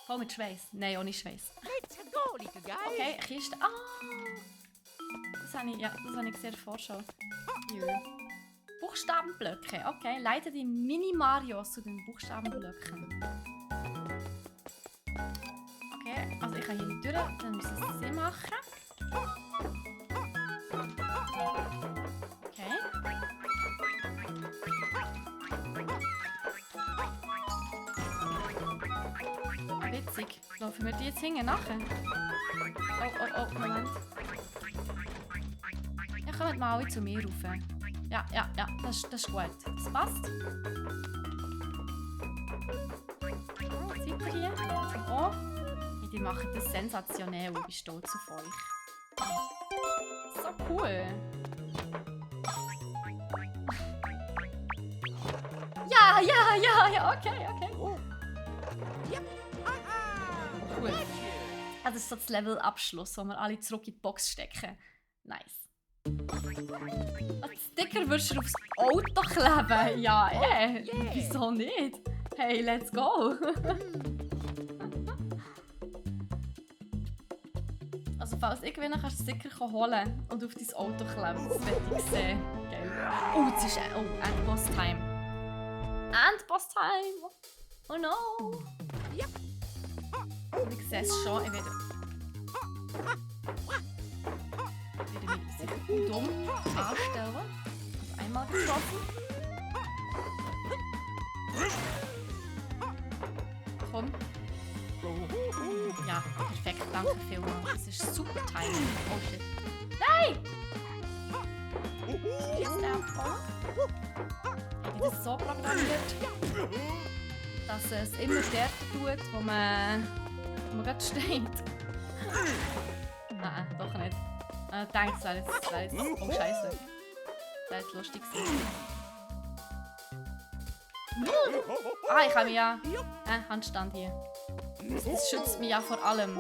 Voll mit Schweiß. Nein, ohne Schweiß. Let's go, little guy. Okay, Kiste. Ah! Das habe ich sehr vorgeschaut. Hier. Buchstabenblöcke. Okay, leite die Mini-Marios zu den Buchstabenblöcken. Okay, also ich kann hier nicht durch, dann muss ich es machen. Okay. Witzig. Laufen wir die jetzt hinten nachher? Oh, Moment. Ja, kommt mal alle zu mir rauf. Ja, das ist gut. Das passt. Oh, seid ihr hier? Oh, die machen das sensationell. Ich bin stolz auf euch. So cool. Ja, okay. Cool. Das ist so das Level-Abschluss, wo wir alle zurück in die Box stecken. Nice. Als Sticker würdest du aufs Auto kleben? Ja, wieso nicht? Hey, let's go! Also falls ich will, kannst du Sticker holen und auf dein Auto kleben. Das werde ich sehen. Geil. Oh, es ist... Endboss-Time. Endboss-Time! Oh no! Ich sehe es schon, ich werde mich sicher dumm anstellen. Also einmal getroffen. Komm. Ja, perfekt, danke vielmals. Das ist super Timing. Oh shit. Nein! Jetzt der Abfall. Habe ich das so programmiert, dass es immer dort tut, wo man gerade steht. Nein, doch nicht. Ich denke, es wäre jetzt... Oh, scheiße. Das wäre jetzt lustig gewesen. Ich habe mich ja... Handstand hier. Das schützt mich ja vor allem.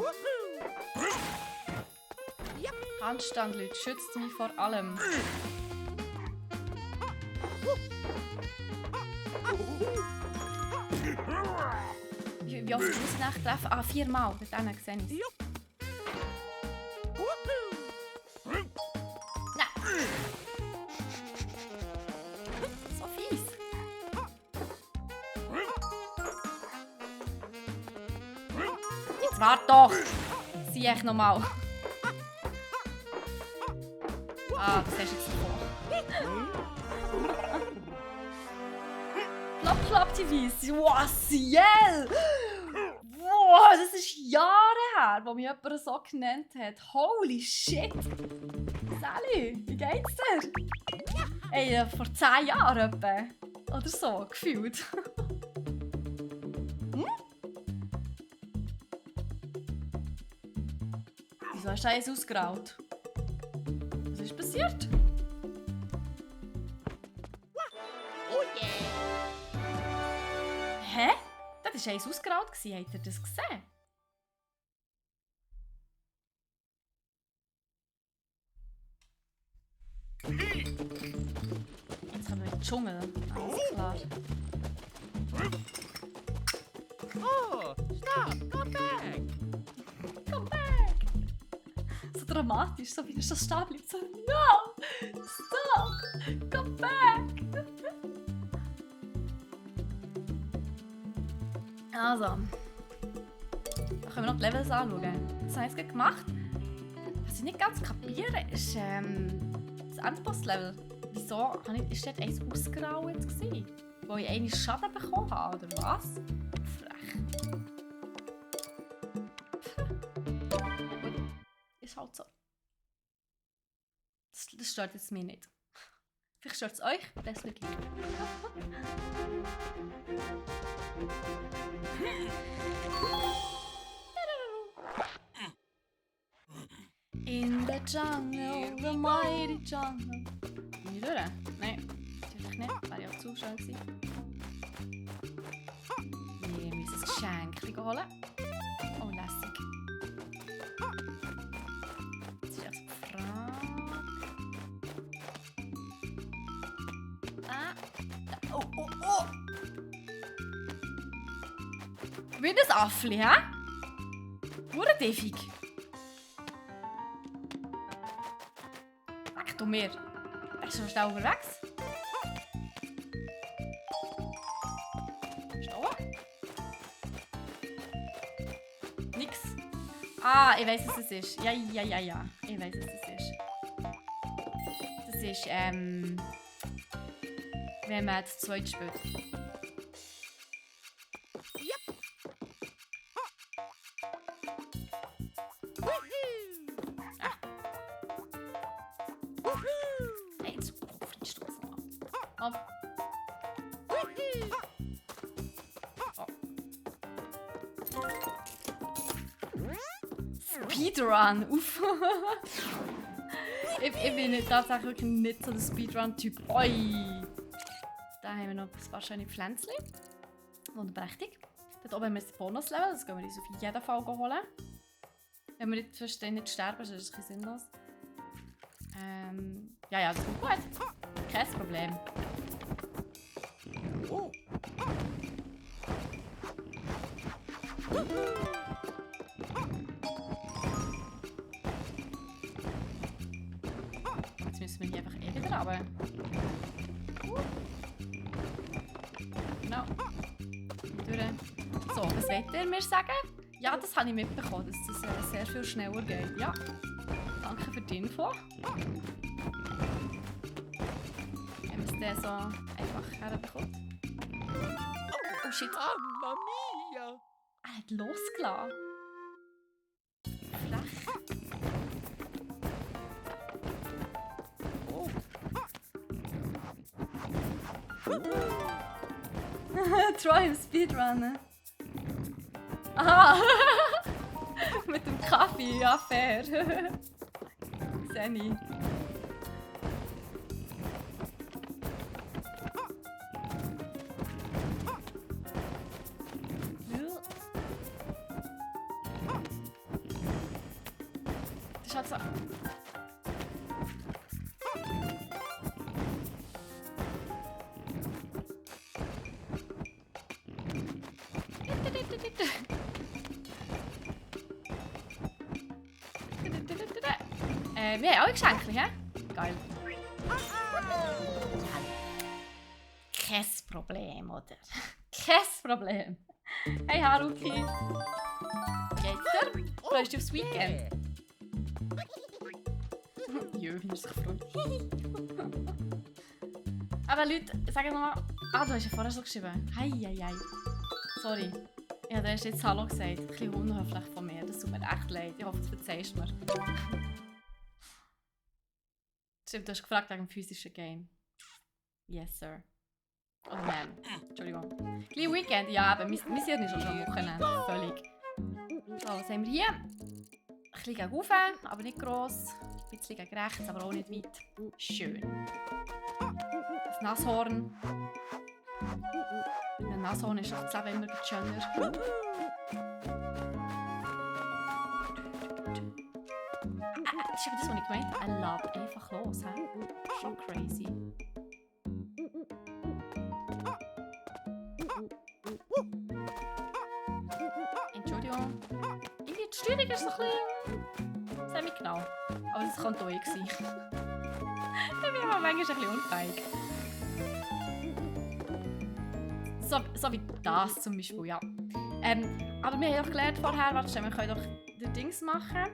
Handstand, Leute, schützt mich vor allem. Wie oft muss ich nachher treffen? 4-mal. Mit denen sehe ich es. Nein! So fies. Jetzt warte doch! Sieh ich nochmal. Das hast du jetzt vor. Klapp, die Weisse. Wow, Ciel! Wow, das ist Jahre her, wo mich jemand so genannt hat. Holy shit! Sally, wie geht's dir? Ey, vor 10 Jahren etwa. Oder so, gefühlt. Wieso hast du das ausgeraubt? Was ist passiert? Oh yeah. Hä? Das war eins ausgeraubt. Habt ihr das gesehen? Jetzt haben wir den Dschungel. Alles klar. Oh, stop, come back. Come back! So dramatisch, so wie er so stehen bleibt. So, no! Stop! Come back! Also. Da können wir noch die Levels anschauen. Das habe ich jetzt gerade gemacht. Was ich nicht ganz kapiere, ist das Endboss-Level. Wieso ist dort eins ausgeraubt gewesen? Wo ich einen Schaden bekommen habe, oder was? Frech. ist halt so. Das stört jetzt mich nicht. Vielleicht stört es euch, das ist mir gleich. In the jungle, the mighty jungle. Bin ich durch? Nein, natürlich nicht. Wäre ja zu schön gewesen. Wir müssen ein Geschenk holen. Oh, lässig. Jetzt ist also die Frage. Oh, oh, oh! Wie das Affli, hä? Wurde defig. Weg du mir. Bist du noch schnell unterwegs? Stehen? Nix. Ah, ich weiss, was es ist. Ja. Ich weiss, was es ist. Das ist, wenn man das zweite spielt. Hey, jetzt fliegst du jetzt noch ab. Speedrun, uff. ich bin tatsächlich wirklich nicht so der Speedrun-Typ. Oi! Da haben wir noch ein paar schöne Pflänzchen. Wunderprächtig. Dort oben haben wir das Bonuslevel, das gehen wir uns auf jeden Fall holen. Wenn wir nicht, nicht sterben, ist das ein bisschen sinnlos. Ja, das kommt gut. Kein Problem. Oh. Jetzt müssen wir hier einfach wieder runter. Genau. Durch. So, was wollt ihr mir sagen? Ja, das habe ich mitbekommen, dass das sehr viel schneller geht. Ja. Danke für die Info. Wenn man es dann so einfach herbekommt. Oh shit. Mamma mia! Er hat losgelassen. Frech. Oh. Troy im Speedrunnen. Aha! Mit dem Kaffee, ja fair. Senni. Das ist halt so. Wir haben auch Geschenke, hä? Geil. Kein Problem, oder? Kein Problem. Hey Haruki. Geht's dir? Freust du aufs Weekend? Jö, wie er sich freut. Aber Leute, sag mal. Ah, du hast ja vorher schon geschrieben. Hei. Sorry. Ich habe dir erst jetzt Hallo gesagt. Ein bisschen unhöflich von mir. Das tut mir echt leid. Ich hoffe, du verzeihst mir. Stimmt, du hast gefragt wegen dem physischen Game. Yes, sir. Oh nein. Entschuldigung. Kleines Weekend, ja, aber mein Hirn ist schon am Wochenende. Völlig. So, was haben wir hier? Ein bisschen gegen rauf, aber nicht gross. Ein bisschen gegen rechts, aber auch nicht weit. Schön. Das Nashorn. Mit einem Nashorn ist das Leben immer schöner. Das ist aber das, was ich gemeint habe. Er lädt einfach los. He? Schon crazy. Entschuldigung. Irgendwie die Steuerung ist so ein bisschen semi-genau. Aber das könnte auch ich sein. Ich bin aber manchmal ein bisschen unfähig. So wie das zum Beispiel, ja. Aber wir haben doch gelernt vorher, warte, wir können doch die Dings machen.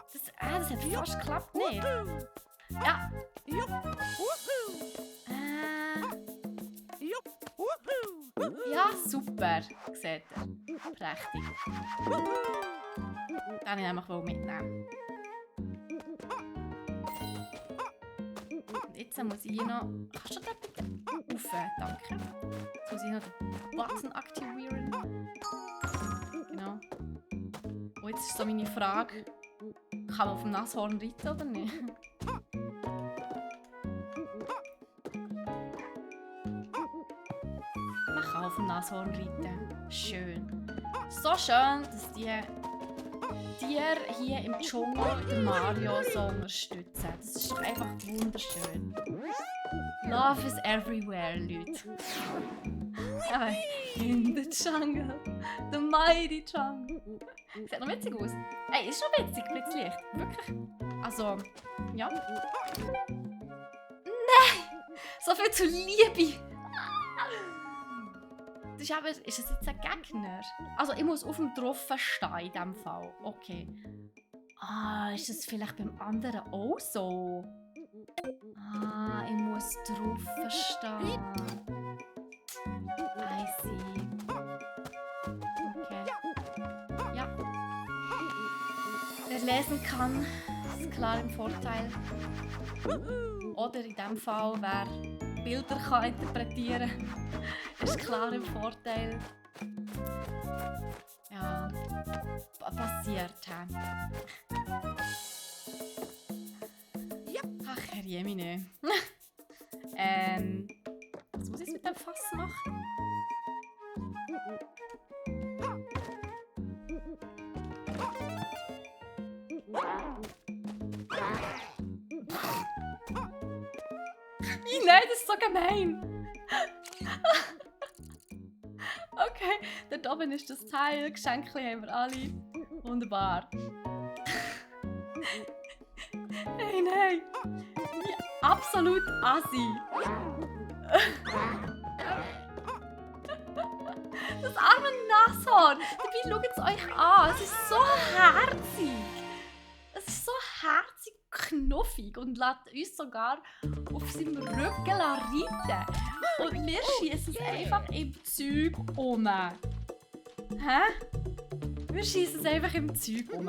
Das hat fast geklappt, nicht? Ja. Ja, super. Seht ihr. Prächtig. Kann ich nämlich wohl mitnehmen. Und jetzt muss ich hier noch... Kannst du das bitte rauf? Danke. Jetzt muss ich noch den Button aktivieren. Genau. Und jetzt ist so meine Frage, kann man auf dem Nashorn reiten oder nicht? Man kann auf dem Nashorn reiten. Schön. So schön, dass die Tiere hier im Dschungel den Mario so unterstützen. Das ist doch einfach wunderschön. Love is everywhere, Leute. Aber in the jungle, the mighty jungle. Sieht noch witzig aus. Ey, ist schon witzig, Blitzlicht. Wirklich. Also, ja. Nein! So viel zu Liebe! Das ist aber, ist es jetzt ein Gegner? Also, ich muss auf dem Tropfen stehen in diesem Fall. Okay. Ah, ist das vielleicht beim anderen auch so? Ah, ich muss drauf stehen. I see. Okay. Ja. Wer lesen kann, ist klar im Vorteil. Oder in diesem Fall, wer Bilder kann interpretieren kann, ist klar im Vorteil. Ja. Passiert. Ach, Herr Jemine. Was muss ich mit dem Fass machen? Nein, das ist so gemein. Okay, dort oben ist das Teil. Geschenke haben wir alle. Wunderbar. Hey, nein. Wie absolut assi. Das arme Nashorn. Dabei schaut es euch an. Es ist so herzig. Es ist so herzig, knuffig und lässt uns sogar auf seinem Rücken reiten. Und wir schießen es einfach im Zeug um. Hä? Wir schießen es einfach im Zeug um.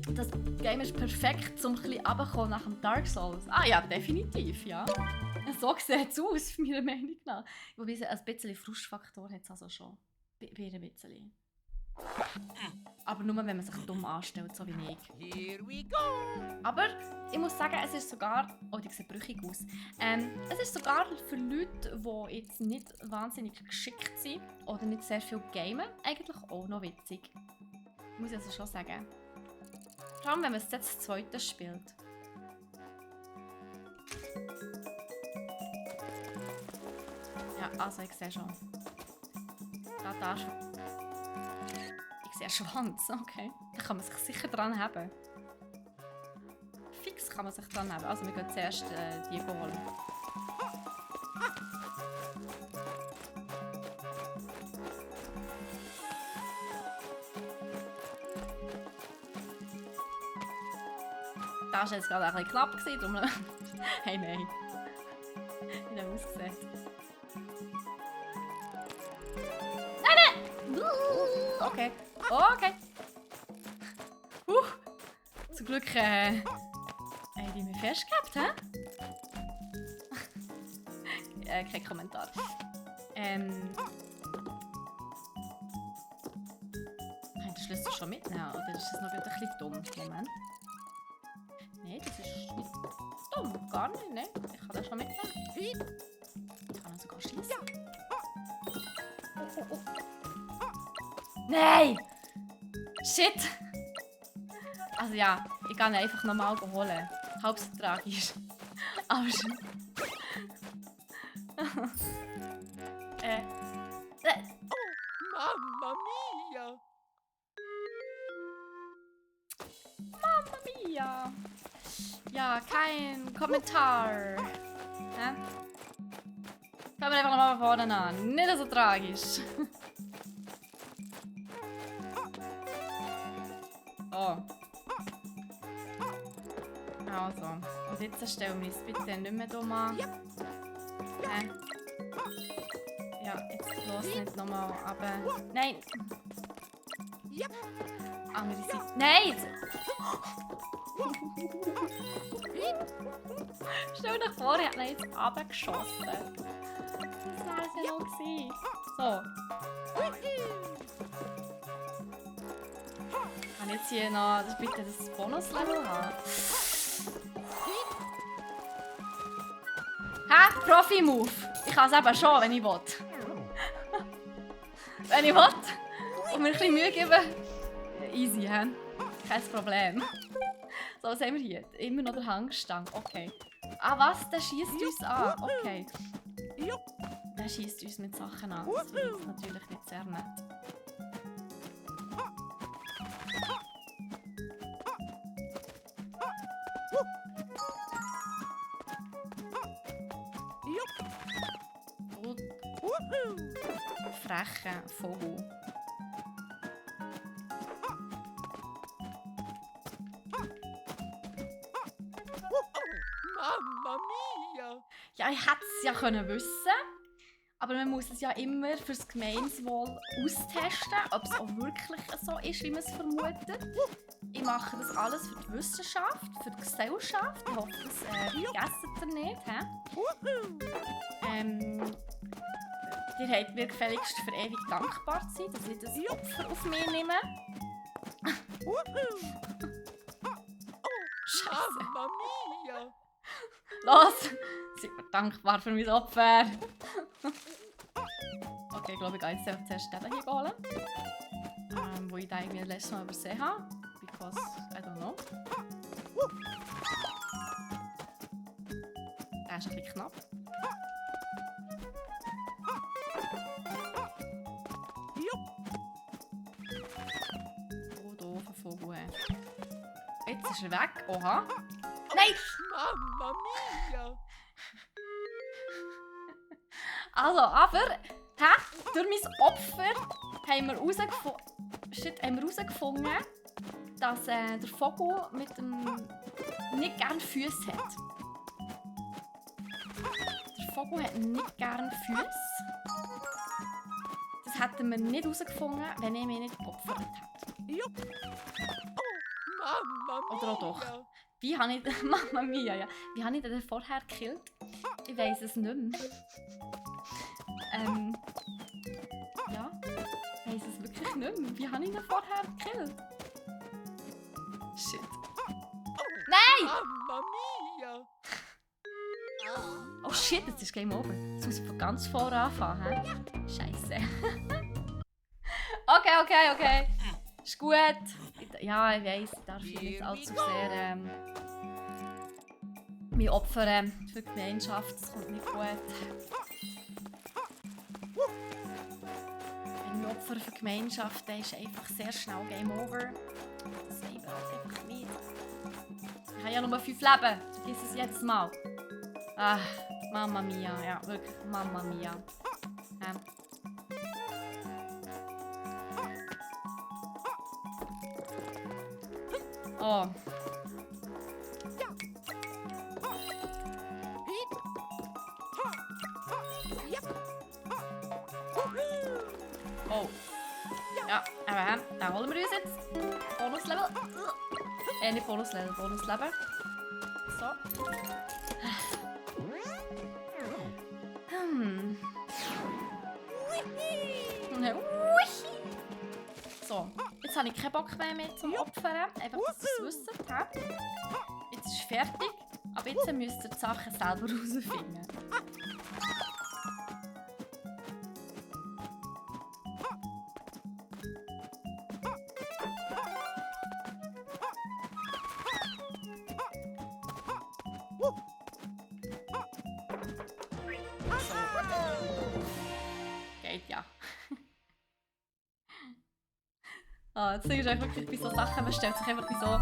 Das Game ist perfekt, um ein bisschen runterzukommen nach dem Dark Souls. Ah ja, definitiv, ja. So sieht es aus, meiner Meinung nach. Wobei ein bisschen Frustfaktor hat es also schon. Ein bisschen. Aber nur, wenn man sich dumm anstellt, so wie ich. Here we go! Aber ich muss sagen, es ist sogar... Oh, die sieht brüchig aus. Es ist sogar für Leute, die jetzt nicht wahnsinnig geschickt sind oder nicht sehr viel gamen, eigentlich auch noch witzig. Muss ich also schon sagen. Vor allem, wenn man es jetzt das zweite spielt. Ja, also ich sehe schon. Da schon. Ich sehe einen Schwanz, okay. Da kann man sich sicher dran haben. Fix kann man sich dran haben. Also wir gehen zuerst die holen. Das war jetzt gerade ein bisschen knapp, darum... Hey, nein. Wie der ausgesehen. Nein! Okay. Okay. Zum Glück haben die mich festgehabt, hä? Kein Kommentar. Kann ich den Schlüssel schon mitnehmen? Oder ist das noch ein bisschen dumm? Moment. Nein, das ist nicht dumm. Gar nicht, ne? Ich kann das schon mitnehmen. Ich kann ihn sogar schließen. Nein! Shit! Also ja, ich kann ihn einfach nochmal holen. Halb so tragisch. Aber schon. Mamma mia! Mamma mia! Ja, kein Kommentar. Hä? Fangen wir einfach nochmal von vorne an. Nicht so tragisch. Oh. Also. Und jetzt stellen wir es bitte nicht mehr dumm an. Ja, Ja, jetzt bloß nicht nochmal, aber... Nein! Andere Seite. Nein! Stell dir vor, ich hätte ihn jetzt runtergeschossen. Das wäre es ja noch gewesen. So. Kann ich jetzt hier noch bitte das Bonuslevel haben? Hä? Profi-Move! Ich kann es eben schon, wenn ich will. Wenn ich will und mir ein bisschen Mühe geben, easy, hä? Kein Problem. So, was haben wir hier? Immer noch der Hangstang. Okay. Ah, was? Der schießt uns an. Okay. Der schießt uns mit Sachen an. Das finde ich natürlich nicht sehr nett. Freche Vogel. Mamma mia! Ja, ich hätte es ja können wissen, aber man muss es ja immer fürs Gemeinswohl austesten, ob es auch wirklich so ist, wie man es vermutet. Ich mache das alles für die Wissenschaft, für die Gesellschaft. Ich hoffe, das vergessen ihr nicht. Ihr habt mir gefälligst für ewig dankbar zu sein, dass ich das Opfer auf mich nehme. Scheiße. Mamma mia! Los! Seid mir dankbar für mein Opfer! Okay, ich glaube, ich gehe jetzt einfach zuerst den hier holen. Wo ich den irgendwie letztes Mal übersehen habe. Because, I don't know. Der ist ein bisschen knapp. Oh, doofer Vogel. Jetzt ist er weg. Oha. Nein! Mamma mia! Also, aber, durch mein Opfer haben wir herausgefunden, dass der Vogel mit dem nicht gerne Füße hat. Der Vogel hat nicht gerne Füße. Das hätten wir nicht herausgefunden, wenn ich mich nicht geopfert hätte. Mamma mia! Oder auch doch. Wie habe ich... Mamma mia, ja. Wie habe ich den vorher gekillt? Ich weiss es nicht mehr. Ja. Ich weiss es wirklich nicht mehr. Wie habe ich ihn vorher gekillt? Shit. Nein! Mamma mia! Oh shit, jetzt ist Game Over. Jetzt muss ich von ganz vorne anfangen. He? Scheiße. Okay. Ist gut. Ja, ich weiss, ich darf nicht allzu sehr mich opfern für die Gemeinschaft. Das kommt nicht gut. Wenn ich mich opfere für die Gemeinschaft, dann ist einfach sehr schnell Game Over. Das will ich halt einfach nicht. Ich habe ja nur 5 Leben. Vergiss es jetzt mal. Ah, Mamma mia. Ja, wirklich, Mamma mia. Oh. Oh. Ja, aber den holen wir uns jetzt. Bonuslevel. Nicht Bonuslevel, Bonuslevel. So. So, jetzt habe ich keinen Bock mehr zum Opfern. Einfach, dass ihr es wisst. Jetzt ist es fertig. Aber jetzt müsst ihr die Sachen selber herausfinden. Geht ja. Jetzt ist es wirklich bei so Sachen, man stellt sich einfach wie so...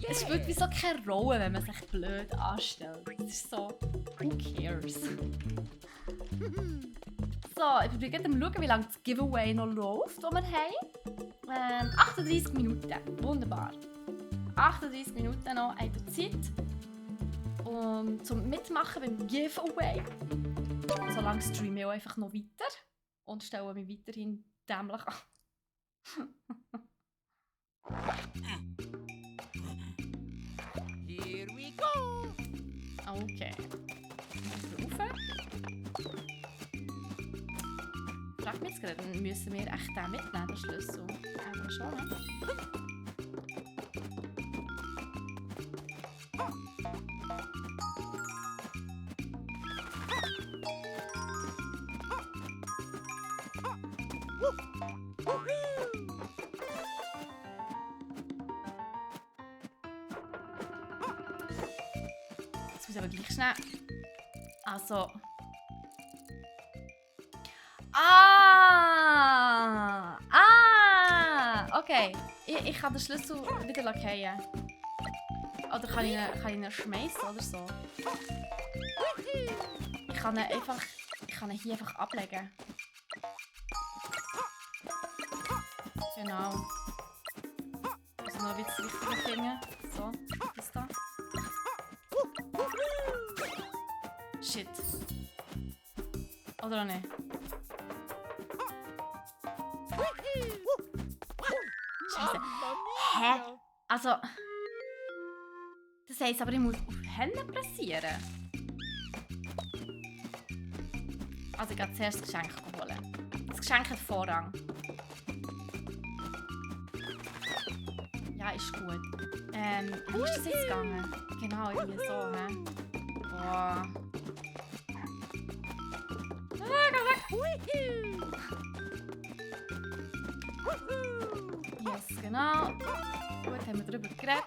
Es spielt wie so keine Rolle, wenn man sich blöd anstellt. Es ist so... Who cares? So, ich bin gerade am schauen, wie lange das Giveaway noch läuft, das wir haben. 38 Minuten. Wunderbar. 38 Minuten noch eine Zeit. Zum Mitmachen beim Giveaway. So lange streame ich auch einfach noch weiter und stelle mich weiterhin dämlich an. Here we go. Okay. Rufen. Frag mich jetzt gerade, müssen wir echt den mitnehmen, den Schlüssel? Aber schon, ne? Jetzt muss ich aber gleich schnell. Also. Okay. Ich kann den Schlüssel wieder fallen. Oder kann ich ihn schmeißen oder so? Ich kann ihn hier einfach ablegen. Genau. Also noch ein bisschen richtiger finden. So, das da. Shit. Oder auch nicht? Scheiße. Hä? Also. Das heisst aber, ich muss auf Hände pressieren. Also ich gehe zuerst das Geschenk holen. Das Geschenk hat Vorrang. Ja, ist gut. Wie ist das jetzt gegangen? Genau, irgendwie so, hä? Boah. Geh weg! Yes, genau. Gut, haben wir darüber geredet.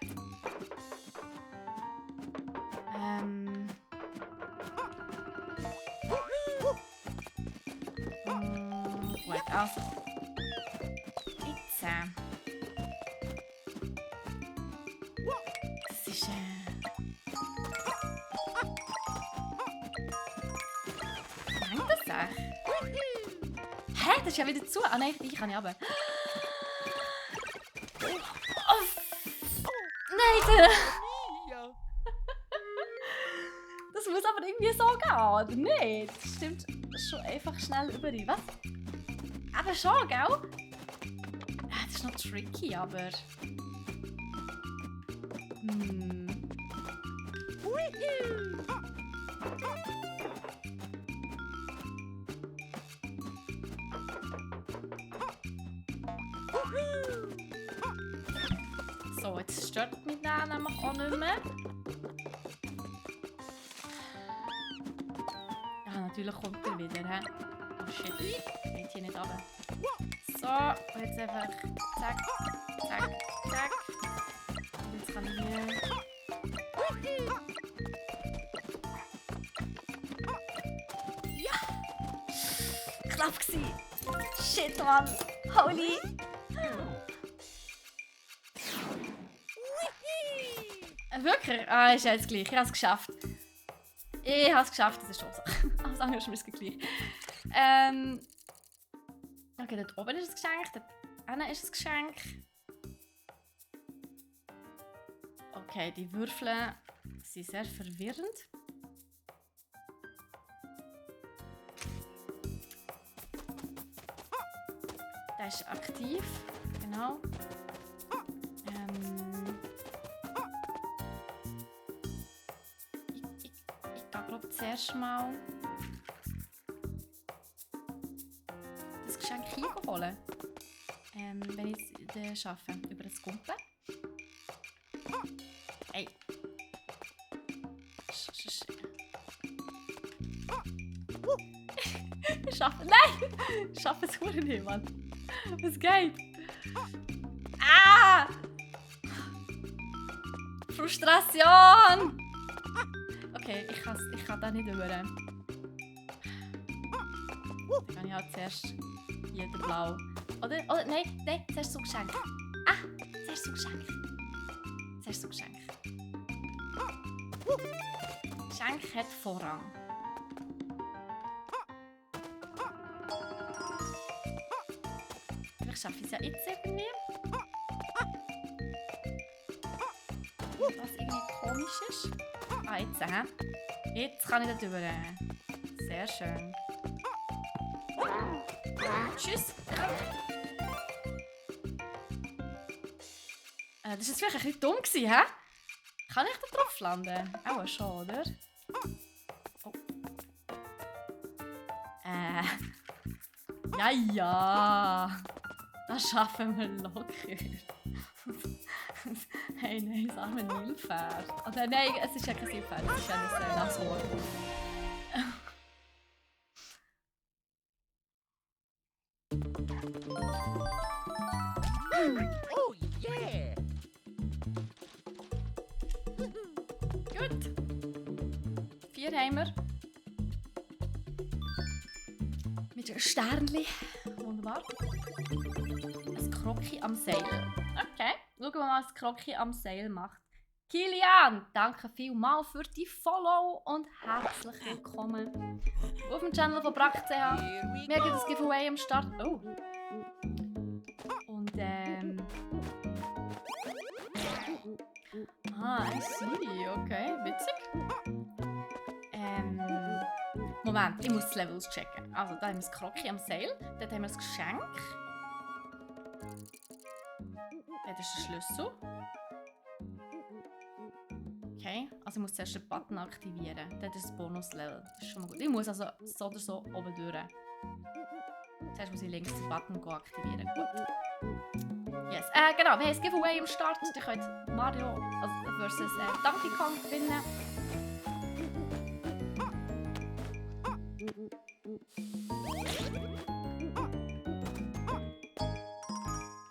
Gut, also. Jetzt. Das ist. Nein, das echt. Hä? Das ist ja wieder zu. Ah nein, ich kann nicht runter. Oh. Nein, Mia. das muss aber irgendwie so gehen, oder nicht? Das stimmt schon einfach schnell über die. Was? Aber schon, gell? Das ist noch tricky, aber. So, jetzt stört mich der nämlich auch nicht mehr. Ja, natürlich kommt er wieder, hä? Oh shit, geht hier nicht runter. So, und jetzt einfach zack, zack, zack. Und jetzt kann ich hier... Ja! Knapp gsi! Shit, Mann! Holy! Wirklich? Ah, ist ja jetzt gleich. Ich habe es geschafft. Ich habe es geschafft, das ist schon so. Alles andere ist mir gleich. Okay, dort oben ist das Geschenk, dort hinten ist das Geschenk. Okay, die Würfel sind sehr verwirrend. Der ist aktiv, genau. Ich glaube zuerst mal das Geschenk hier holen. Wenn ich es schaffe, über das Kumpel. Ey. Ich schaffe. Nein! Ich schaffe es wohl nicht, Mann. Was geht? Ah! Frustration! Okay, ich kann da nicht über. Dann kann ich halt zuerst hier den Blau. Oder? Nein, zuerst so Geschenk. Ah, zuerst so Geschenk. Zuerst so Geschenk. Geschenk hat Vorrang. Vielleicht schaffe ich es ja jetzt irgendwie. Was irgendwie komisch ist. Ah, jetzt, hä? Jetzt kann ich da drüber. Sehr schön. Tschüss. Das war jetzt vielleicht ein bisschen dumm, hä? Kann ich da drauf landen? Auch schon, oder? Oh. Ja. Das schaffen wir locker. Hey, nein, das arme Nilpferd. Oder nein, es ist ja kein Nilpferd, es ist ja ein Nashorn. Oh yeah! Gut. 4 haben wir. Mit einem Sternchen. Wunderbar. Ein Krocki am Seil. Okay, schauen wir mal, was das Krocki am Seil macht. Kilian, danke vielmals für die Follow und herzlich willkommen auf dem Channel von Brack.ch. Wir haben das Giveaway am Start. Oh. Und I see. Okay, witzig. Moment, ich muss das Level auschecken. Also, da haben wir das Krocki am Seil. Dort haben wir das Geschenk. Dort ist der Schlüssel. Okay, also ich muss zuerst den Button aktivieren. Dort ist das Bonus-Level. Das ist schon mal gut. Ich muss also so oder so oben durch. Zuerst muss ich links den Button aktivieren. Gut. Yes. Genau, wir haben das Giveaway am Start. Ihr könnt Mario versus Donkey Kong gewinnen.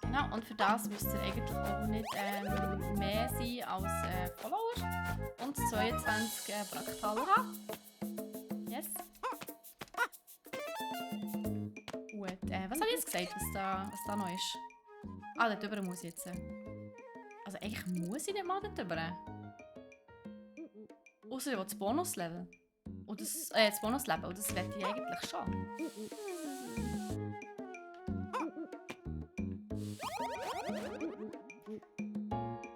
Genau, und für das müsst ihr eigentlich auch nicht mehr sein als Follower und 22 Bracktaler haben. Yes. Gut, was habe ich jetzt gesagt, was da noch ist? Ah, dort drüber muss ich jetzt. Also eigentlich muss ich nicht mal dort drüber. Außer das Bonuslevel. Und das Bonuslevel, und das wette ich eigentlich schon.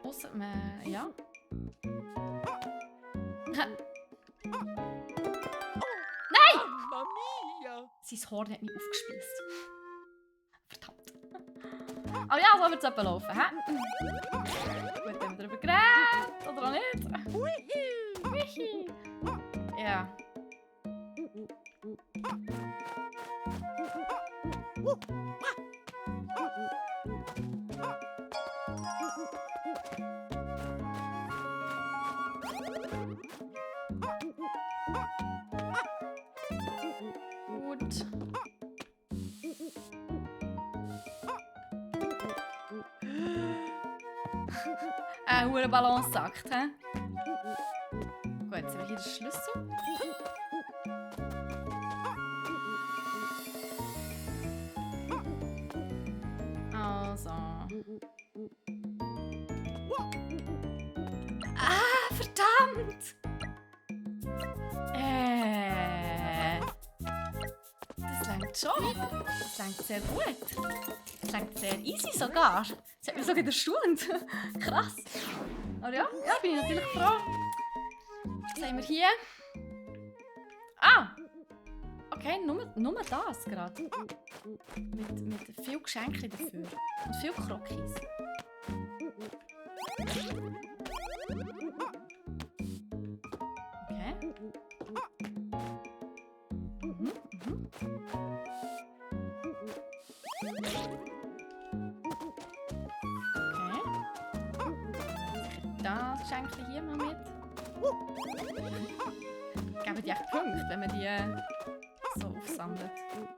Außer, ja. Nein! Mamma mia! Sein Horn hat mich aufgespießt. Verdammt. Aber ja, so wird es etwa laufen, hä? Gut, haben wir darüber geredet, oder auch nicht? Wihi! Ja. Gut. Ein Balanceakt, hä? Gut, jetzt haben wir hier den Schlüssel. Also. Ah, verdammt! Das langt schon. Das langt sehr gut. Das langt sehr easy sogar. Das hat mich sogar erstaunt. Krass. Aber ja, bin ich natürlich froh. Was haben wir hier? Ah! Okay, nur das gerade. Mit viel Geschenken dafür. Und viel Krokis. Okay. Das Geschenk hier mal mit. Geben die echt Punkte, wenn man die so aufsammelt?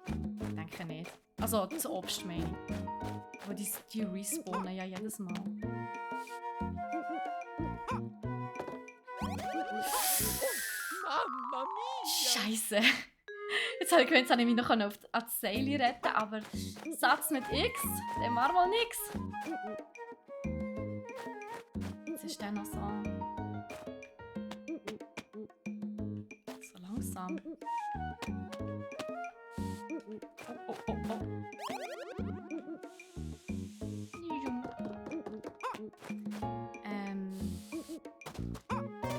Ich denke nicht. Also das Obst meine ich. Aber die respawnen ja jedes Mal. Mamma mia! Scheiße. Jetzt habe ich gewöhnt, dass ich mich noch an das Seil retten, aber Satz mit X, der war mal nix. Jetzt ist der noch so langsam. Oh.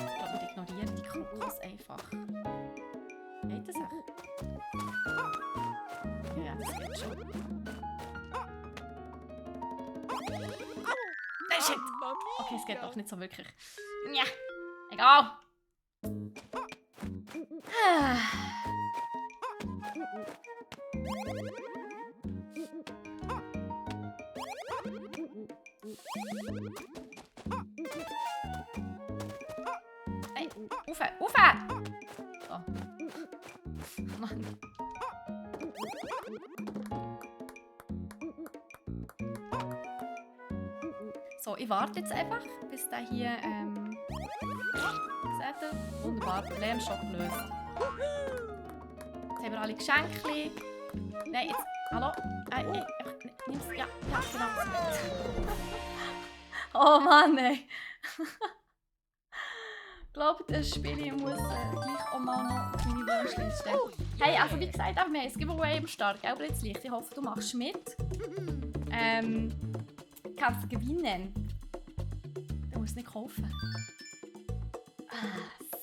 Ich glaube, wir ignorieren die Kokos einfach. Geht das auch? Okay, es geht doch nicht so wirklich. Ja, egal. Hey, Ufe, Ufe! So. Mann. So, ich warte jetzt einfach, bis der hier, seht ihr? Wunderbar, Problem schon gelöst. Jetzt haben wir alle Geschenke. Nein, jetzt, hallo? Nimm's, ja, genau. Oh Mann, ey. Ich glaube, das Spiel muss gleich auch mal noch auf meine Wunschliste. Hey, also wie gesagt, wir haben ein Giveaway am Start, gell, Blitzlicht? Ich hoffe, du machst mit. Kannst du gewinnen. Du musst es nicht kaufen.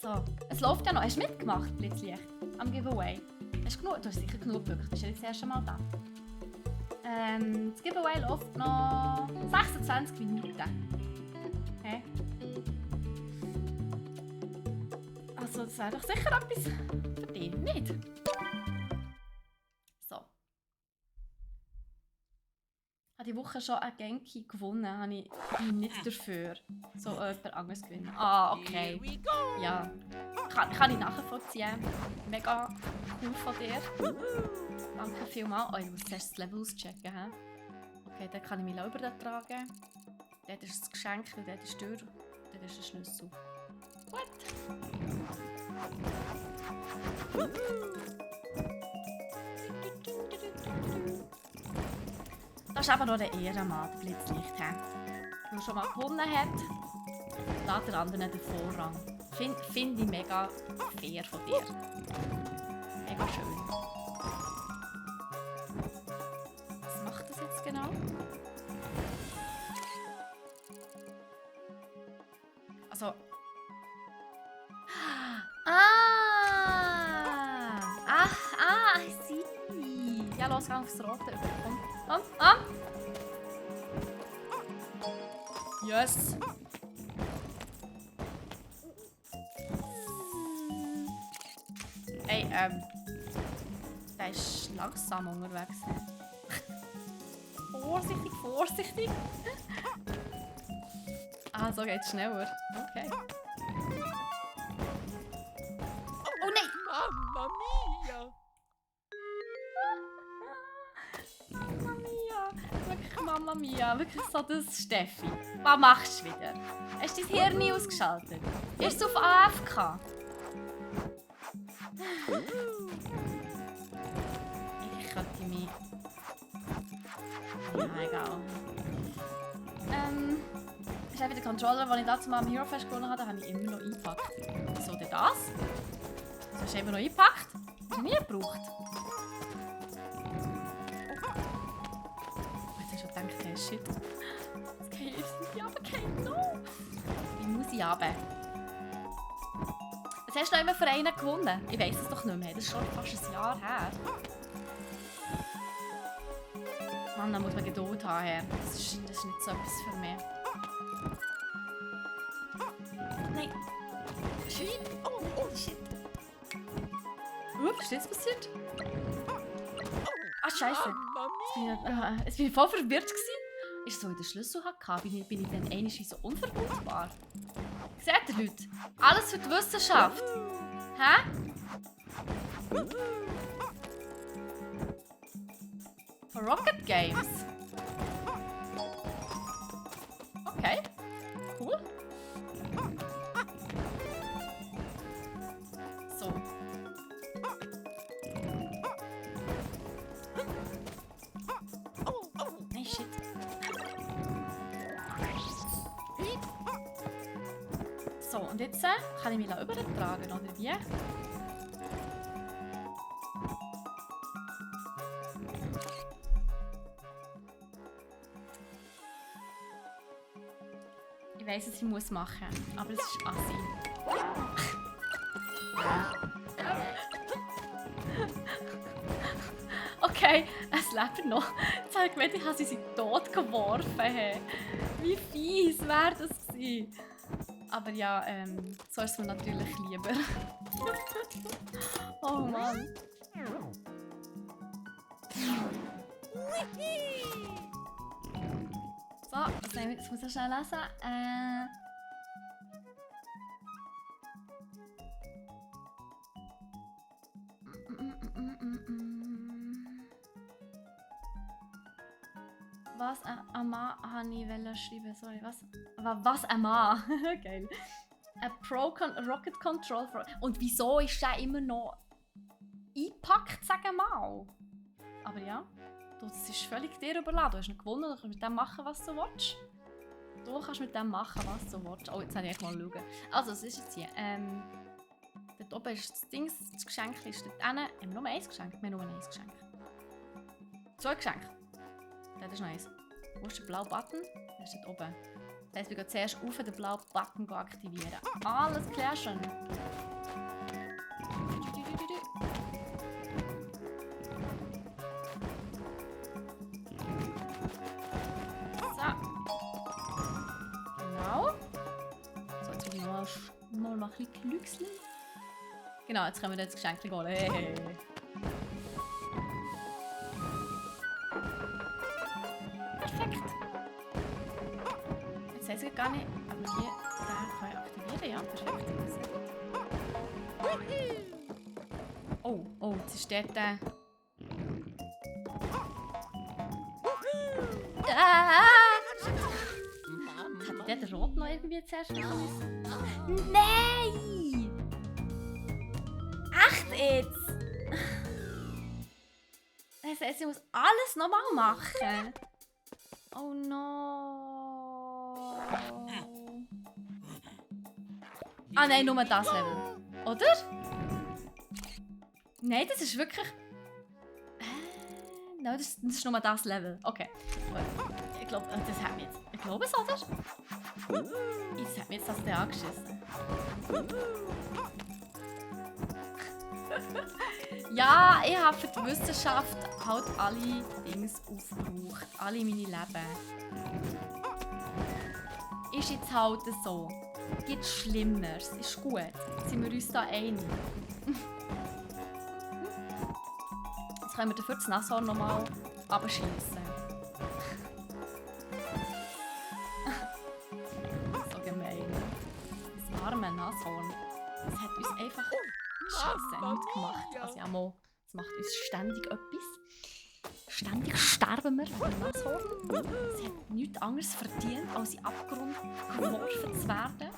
So. Es läuft ja noch. Hast du mitgemacht, Blitzlicht? Am Giveaway? Hast du genug? Du hast sicher genug Punkte. Das ist ja jetzt das erste Mal da. Das Giveaway läuft noch 26 Minuten. Okay. Also, das wäre doch sicher etwas für dich, nicht? So. Ich habe die Woche schon einen Genki gewonnen, habe ich nicht dafür so jemand anderes gewinnen. Ah, okay. Ja. Kann ich nachvollziehen. Mega cool von dir. Danke vielmals. Oh, ich muss zuerst das Level auschecken. He? Okay, dann kann ich mich übertragen. Dort ist das Geschenk, dort ist die Tür, dort ist der Schlüssel. Gut. Das ist aber noch der Ehrenmann, der Blitzlicht. Der schon mal gewonnen hat, lässt der andere den Vorrang. Finde ich mega fair von dir. Mega schön. Was macht das jetzt genau? Also. Ich sehe. Ja, los, geh aufs Rote über. Komm. Yes. Hey, der ist langsam unterwegs. Vorsichtig, vorsichtig. Ah, so geht's schneller. Okay. Oh nein! Mamma mia! Mamma mia! Wirklich Mamma mia! Wirklich so das Steffi. Was machst du wieder? Hast du dein Hirn nie ausgeschaltet? Bist du auf AFK? Ich könnte mich... Ja, egal. Das ist einfach der Controller, den ich letztes Mal am Hero Fest gewonnen habe, den habe ich immer noch eingepackt. Wieso denn das? Das hast du immer noch eingepackt? Das hast du nie gebraucht. Jetzt hast du schon gedacht, hey, shit. Das kann ich nicht runtergehen, no! Wie muss ich runter? Was hast du noch immer für einen gewonnen? Ich weiss es doch nicht mehr, das ist schon fast ein Jahr her. Mann, da muss man Geduld haben. Herr. Das ist nicht so etwas für mich. Nein. Shit. Oh, shit. Was ist jetzt passiert? Ah, scheiße. Jetzt bin ich voll verwirrt gewesen. Ist so in der Schlüssel hatte, bin ich dann einmal so unverwundbar. Seht ihr, Leute? Alles für die Wissenschaft. Hä? Rocket Games. Okay. Cool. So. Nein, shit. So, und jetzt kann ich mich übertragen, oder wie? Ich weiss, was ich muss machen, aber es ist assi. Okay, es lebt noch. Jetzt habe ich gemeint, ich habe sie tot geworfen. Hey. Wie fies wäre das gewesen? Aber ja, so ist es mir natürlich lieber. Oh Mann. So, jetzt muss ich schnell lesen. Was ein Mann habe ich schreiben, sorry, was? Aber was ein Mann? Geil. A Rocket Control for... Und wieso ist der immer noch eingepackt, sagen wir mal? Aber ja, du, das ist völlig dir überlassen. Du hast ihn gewonnen, du kannst mit dem machen, was du willst. Du kannst mit dem machen, was du willst. Oh, jetzt habe ich mal schauen. Also, was ist jetzt hier? Dort oben ist das Ding, das Geschenk ist dort hinten. Haben wir nur eins Geschenk? Wir haben nur eins Geschenk. 2 Geschenke. Das ist noch eins. Wo ist der blaue Button? Der ist dort oben. Das heisst, wir gehen zuerst auf den blauen Button aktivieren. Alles klar schon. So. Genau. So, jetzt muss ich noch mal ein bisschen klügseln. Genau, jetzt können wir das Geschenk holen. Hey. Perfekt. Jetzt weiß ich gar nicht, ob wir hier den aktivieren. Ja, perfekt. Sehr gut. Oh, jetzt ist dort der... Hat der den Rot noch irgendwie zuerst machen? Nein! Echt jetzt? Das heisst, ich muss alles nochmal machen. Oh no. Ah nein, nur das Level. Oder? Nein, das ist wirklich... Nein, das ist nur das Level. Okay. Ich glaube, das hat mich jetzt... Ich glaube es, oder? Das hat mich jetzt das da angeschissen. Ja, ich habe für die Wissenschaft halt alle Dinge aufgebraucht. Alle meine Leben. Ist jetzt halt so. Gibt Schlimmeres. Ist gut. Sind wir uns da einig? Jetzt können wir dafür das Nashorn nochmal abschießen. So gemein. Das arme Nashorn. Das hat uns einfach Scheiße nicht gemacht. Also ja, mal, das macht uns ständig etwas. Ständig sterben wir von dem Nashorn. Sie hat nichts anderes verdient, als in den Abgrund geworfen zu werden.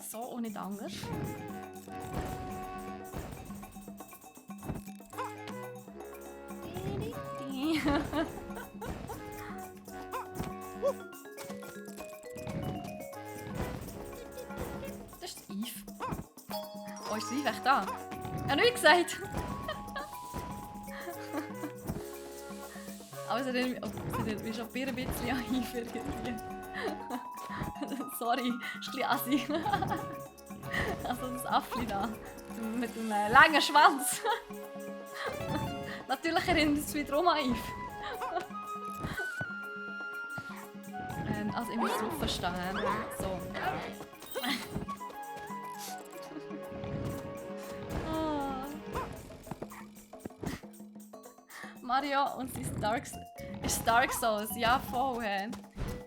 So und nicht anders. Das ist Eve. Oh, ist Eve echt da? Ich habe nichts gesagt. Aber sie erinnert mich schon ein bisschen an Eve irgendwie. Sorry, ist ein bisschen assi. Also das Affli da. Mit dem langen Schwanz. Natürlich erinnert es wiederum an Eve. Also ich muss drauf stehen. So. Mario und sein Dark Souls. Ja, voll.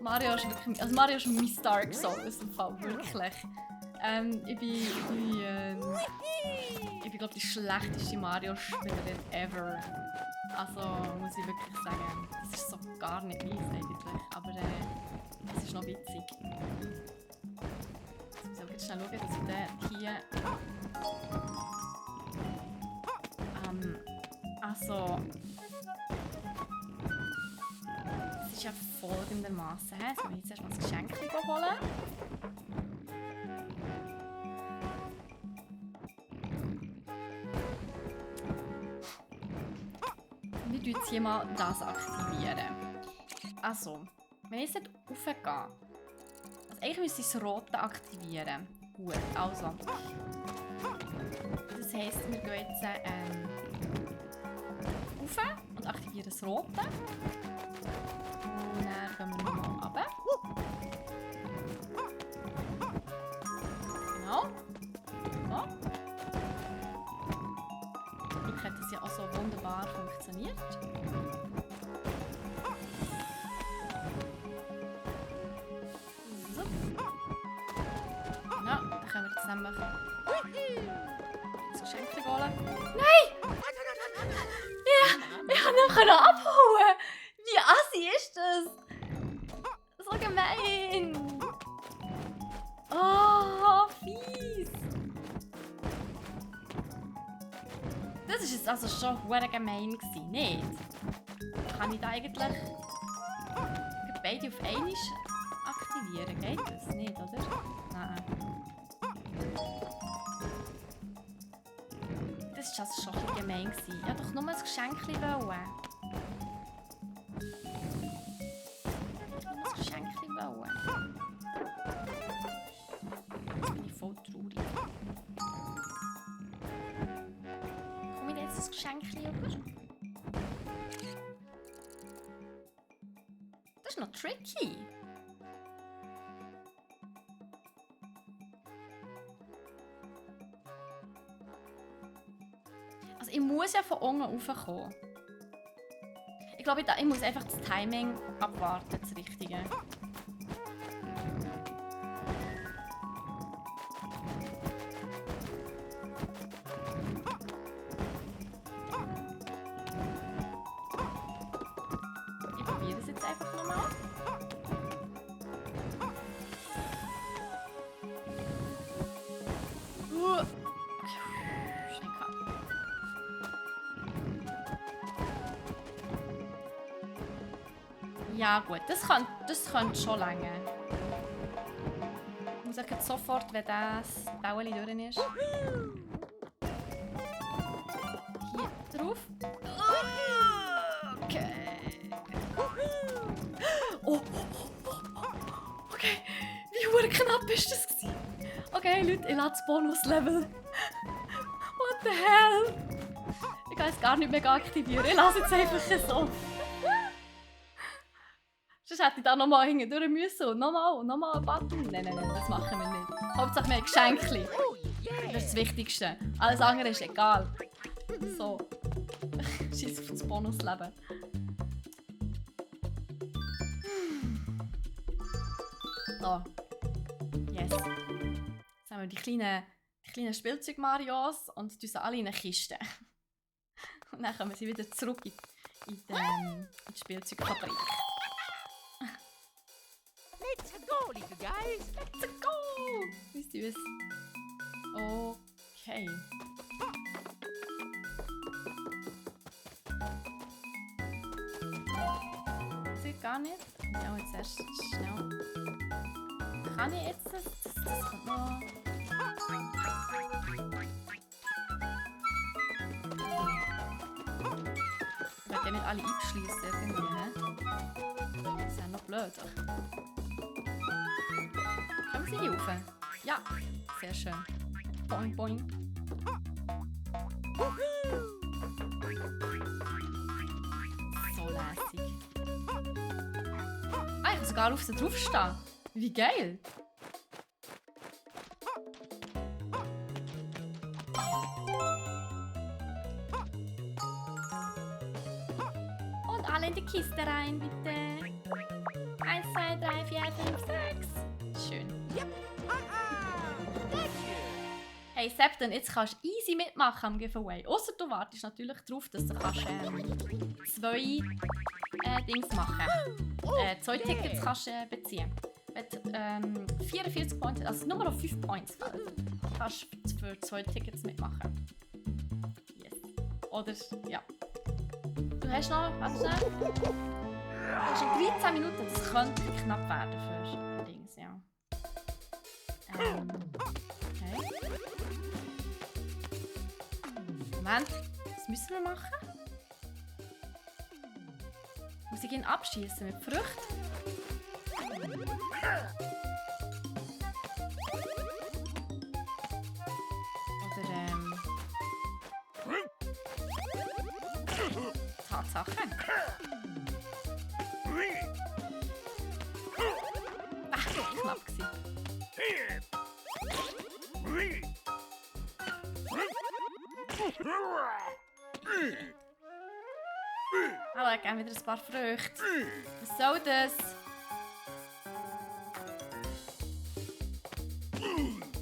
Mario ist wirklich... Also Mario ist mein Dark Souls im Fall, wirklich. Ich bin glaube die schlechteste Mario-Spielerin ever. Also muss ich wirklich sagen, das ist so gar nicht meins eigentlich. Aber es ist noch witzig. Jetzt muss ich jetzt schnell schauen, dass ich den hier... Also... Es ist ja folgendermaßen. Jetzt muss ich jetzt erstmal das Geschenk holen. Wir aktivieren jetzt hier mal das aktivieren. Also, wenn ich jetzt raufgehe, also eigentlich müsste ich das Rote aktivieren. Gut, also. Das heisst, wir gehen jetzt rauf und aktivieren das Rote. Und dann gehen wir nochmal runter. Genau. So. Ich hat das ja auch so wunderbar funktioniert. So. Ja, dann können wir jetzt nämlich das Geschenk holen. Nein! Ja, ich kann ihn abhauen! Wie assi ist das? So gemein! Oh, fies! Das war jetzt also schon verdammt gemein gewesen, nicht? Kann ich da eigentlich beide auf einmal aktivieren? Geht das nicht, oder? Nein. Das war also schon ein bisschen gemein gewesen. Ich wollte doch nur ein Geschenk wollen. Ich wollte nur ein Geschenk wollen. Jetzt bin ich voll traurig. Komme ich jetzt ein Geschenk über? Das ist noch tricky. Also ich muss ja von unten raufkommen. Ich glaube, ich muss einfach das Timing abwarten, das Richtige. Ich probiere das jetzt einfach nochmal. Schnell gehabt. Ja gut, das könnte schon länger. Ich muss jetzt sofort, wenn das Bäueli durch ist. Hier drauf. Okay. Oh. Okay. Wie hure knapp ist das gewesen? Okay, Leute, ich lade das Bonuslevel. What the hell? Ich kann es gar nicht mehr aktivieren. Ich lasse jetzt einfach so. Sonst hätte ich da nochmal hindurch müssen und nochmal einen Button. Nein, das machen wir nicht. Hauptsache wir haben Geschenke. Das ist das Wichtigste. Alles andere ist egal. So. Scheiß auf das Bonusleben. So. Yes. Jetzt haben wir die kleinen Spielzeug-Marios und tun sie alle in eine Kiste. Und dann kommen sie wieder zurück in die Spielzeugfabrik. Let's go, little guys. Let's go! Wie süß. Okay. Das geht gar nicht. Ja, jetzt erst schnell. Kann ich jetzt das kommt noch. Ich werde ja nicht alle einschliessen irgendwie, ne? Das ist ja noch blöd. Kommen Sie hier rauf? Ja, sehr schön. Boing, boing. So lässig. Ah, ich kann sogar auf sie draufstehen. Wie geil! Und alle in die Kiste rein, bitte. 1, 2, 3, 4, 5, 6. Schön. Hey Septon, jetzt kannst du easy mitmachen am Giveaway. Ausser du wartest natürlich darauf, dass du kannst, 2 Dings machen. 2 Tickets kannst beziehen. Wenn du 44 Points, also nur noch 5 Points fehlen, kannst du für 2 Tickets mitmachen. Yes. Oder, ja. Du hast noch, warte schnell. Du hast noch 13 Minuten, das könnte knapp werden für Dings, ja. Okay. Moment, was müssen wir machen? Muss ich ihn abschießen mit Früchten? Oder Tatsache. knapp gewesen. Aber ich gebe wieder ein paar Früchte. Was soll das?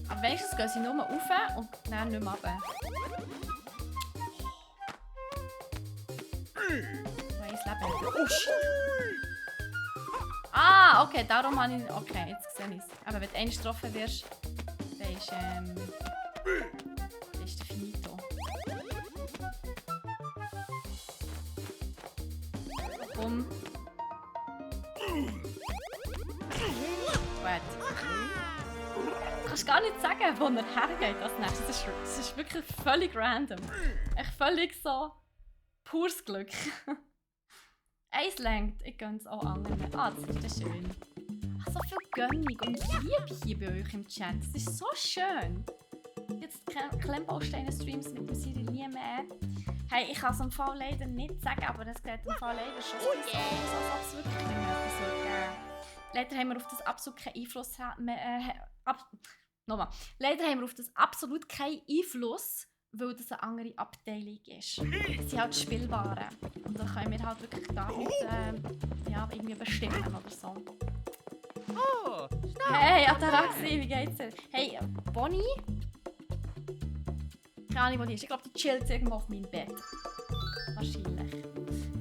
Aber wenigstens gehen sie nur rauf und dann nicht mehr runter. Neues Leben. Oh, ah, okay, darum habe ich... Okay, jetzt sehe ich es. Aber wenn du einmal getroffen wirst, dann ist der Finito. Komm. Gut. Du kannst gar nicht sagen, wo er hergeht als nächstes. Das ist wirklich völlig random. Echt völlig so pures Glück. Eins längt, ich gönne es auch anderen. Ah, das ist ja schön. Ach, so viel Gönnung und Liebe hier bei euch im Chat. Das ist so schön. Jetzt Klemmbausteine-Streams mit dem Cyril Lieme. Hey, ich kann es im Fall leider nicht sagen, aber das geht im Fall leider schon so aus, als es wirklich etwas geben. Leider haben wir auf das absolut keinen Einfluss. Nochmal. Leider haben wir auf das absolut keinen Einfluss, weil das eine andere Abteilung ist. Das sind halt Spielwaren. Und da können wir halt wirklich gar nicht ja, irgendwie bestimmen oder so. Oh, Hey, Ataraxi, wie geht's dir? Hey, Bonnie? Keine Ahnung, wo die ist. Ich glaube, die chillt irgendwo auf meinem Bett. Wahrscheinlich.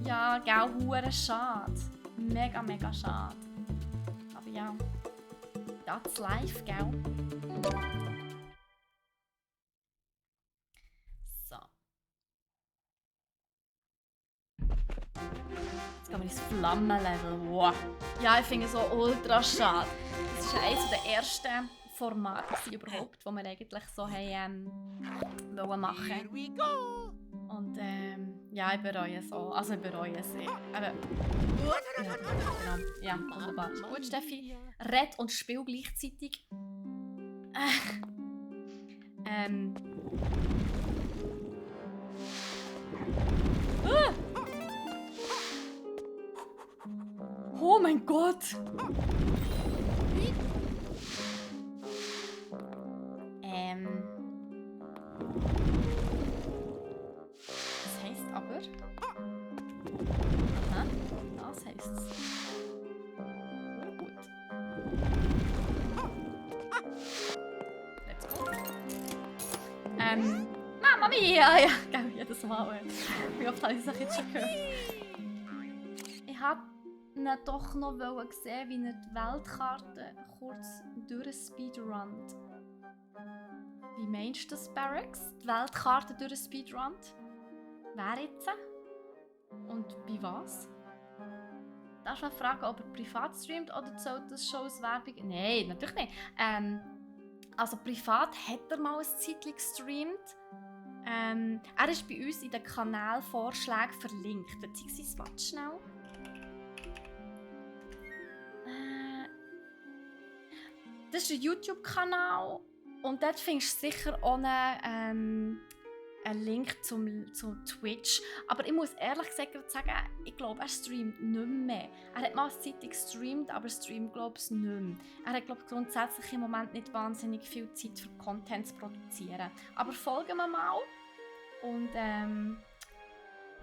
Ja, gell, hure schade. Mega, mega schade. Aber ja, that's life, gell? So. Jetzt gehen wir ins Flammenlevel. Wow. Ja, ich finde es so ultra schade. Das ist ja eines der ersten Formate überhaupt, die wir eigentlich so haben wollen machen. here we go. Und ja, ich bereue es auch. Also ich bereue es. Aber ja, genau. Ja, wunderbar. Ist gut, Steffi. Red und Spiel gleichzeitig. Oh mein Gott! Das heißt aber... Aha, das heißt es. Gut. Let's go. Mamma mia! Ja, gell, jedes Mal. Wie oft habe ich das jetzt schon gehört? Ich habe ihn doch noch sehen, wie er die Weltkarte kurz durchspeedrunnt. Wie meinst du das, Barracks? Die Weltkarte durchspeedrunnt? Wer jetzt? Und bei was? Darfst du mal fragen, ob er privat streamt oder zählt das schon als Werbung? Nein, natürlich nicht. Also privat hat er mal ein Zeitchen gestreamt. Er ist bei uns in den Kanalvorschlägen verlinkt. Beziehungsweise, warte schnell. Das ist ein YouTube-Kanal und dort findest du sicher auch einen Link zum Twitch. Aber ich muss ehrlich gesagt sagen, ich glaube, er streamt nicht mehr. Er hat mal eine Zeit gestreamt, aber streamt glaube ich nicht mehr. Er hat glaube ich grundsätzlich im Moment nicht wahnsinnig viel Zeit für Content zu produzieren. Aber folgen wir mal und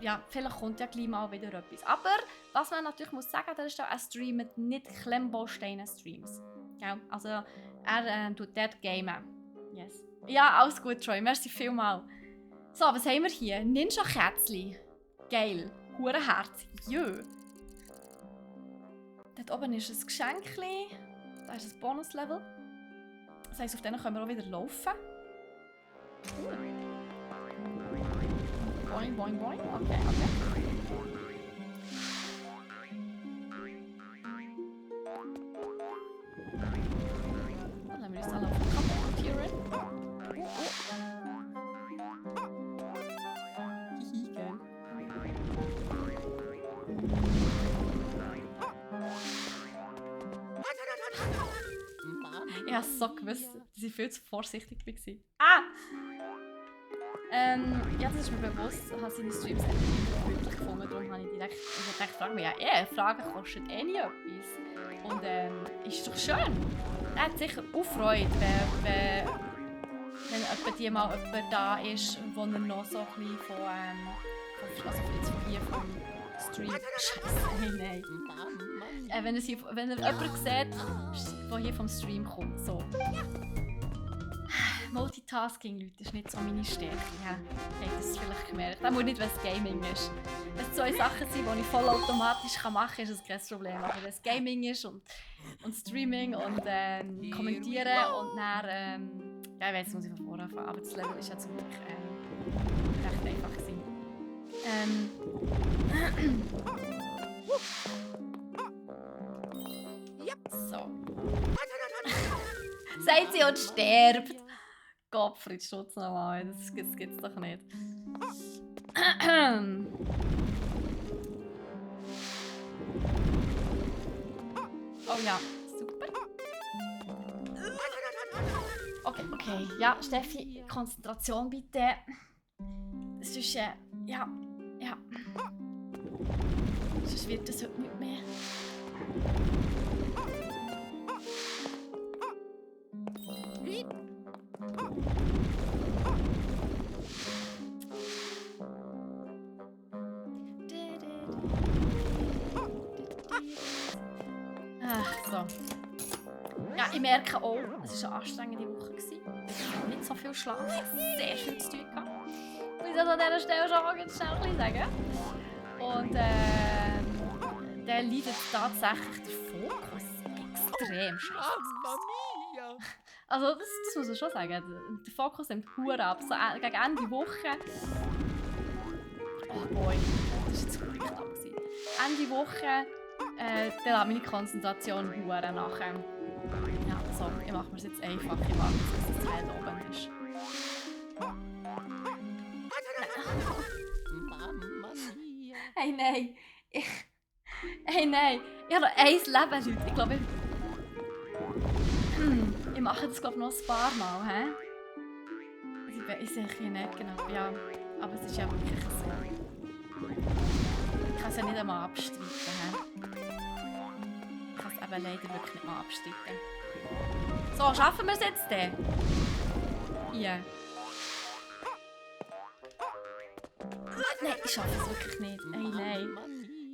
ja, vielleicht kommt ja gleich mal wieder etwas. Aber was man natürlich muss sagen, das ist, er streamt nicht Klemmbausteine-Streams. Ja, also er tut dort gamen. Yes. Ja, alles gut, Troy. Merci vielmals. So, was haben wir hier? Ninja-Kätzli. Geil. Hurenherz. Jö. Dort oben ist ein Geschenkli. Da ist ein Bonuslevel. Das heisst, auf denen können wir auch wieder laufen. Boing, boing, boing. Okay, okay. Dann haben wir uns alle auf den Computer. Hihi, geil. Ich habe so gewusst, dass ich viel zu vorsichtig war. Ah! Ja, das ist mir bewusst. Ich habe seine Streams echt gemütlich gefunden. Darum habe ich direkt gefragt, ja, Fragen kostet eh nie etwas. Und ist doch schön. er hat sicher auch Freude, wenn etwa die mal jemand da ist, wo er noch so ein bisschen also jetzt von hier vom Stream... Scheiße, nein. Wenn er jemanden sieht, der hier vom Stream kommt, so. Multitasking, Leute, ist nicht so meine Stärke. Ja, habt das vielleicht gemerkt. Auch nicht, wenn es Gaming ist. Wenn es 2 Sachen sind, die ich vollautomatisch machen kann, ist das kein Problem. Aber wenn es Gaming ist und Streaming und Kommentieren und dann... ja, ich weiss, jetzt muss ich von vorne anfangen, aber das Level ist ja zum Glück recht einfach gewesen. So. Sagt sie und stirbt! Gottfried Schutz nochmal, das gibt's doch nicht. Oh ja, super. Okay. Ja, Steffi, Konzentration bitte. Sonst, ja. Sonst wird das heute nicht mehr. So. Ja, ich merke auch, es war eine anstrengende Woche. Nicht so viel Schlaf, sehr viel zu tun gehabt. Muss ich das an dieser Stelle schon ganz schnell ein bisschen sagen. Und der leidet tatsächlich der Fokus extrem scheiße. Also das muss man schon sagen. Der Fokus nimmt verdammt ab. So gegen Ende Woche. Oh boy, das war jetzt gut knapp. Ende Woche, dann hat meine Konzentration verdammt nachher. Ja, so, ich mache mir es jetzt einfach. Ich warte, bis das Teil da oben ist. Hey, nein. Hey, nein. Ich habe noch ein Leben, Leute. Ich glaube, ich mache das glaube noch ein paar Mal, hä? Ich sehe hier nicht genau. Ja, aber es ist ja wirklich so. Ich kann es ja nicht einmal abstreiten, hä? Ich kann es eben leider wirklich nicht mal abstreiten. So, schaffen wir es jetzt denn? Ja. Nein, ich schaffe es wirklich nicht. Hey, nein.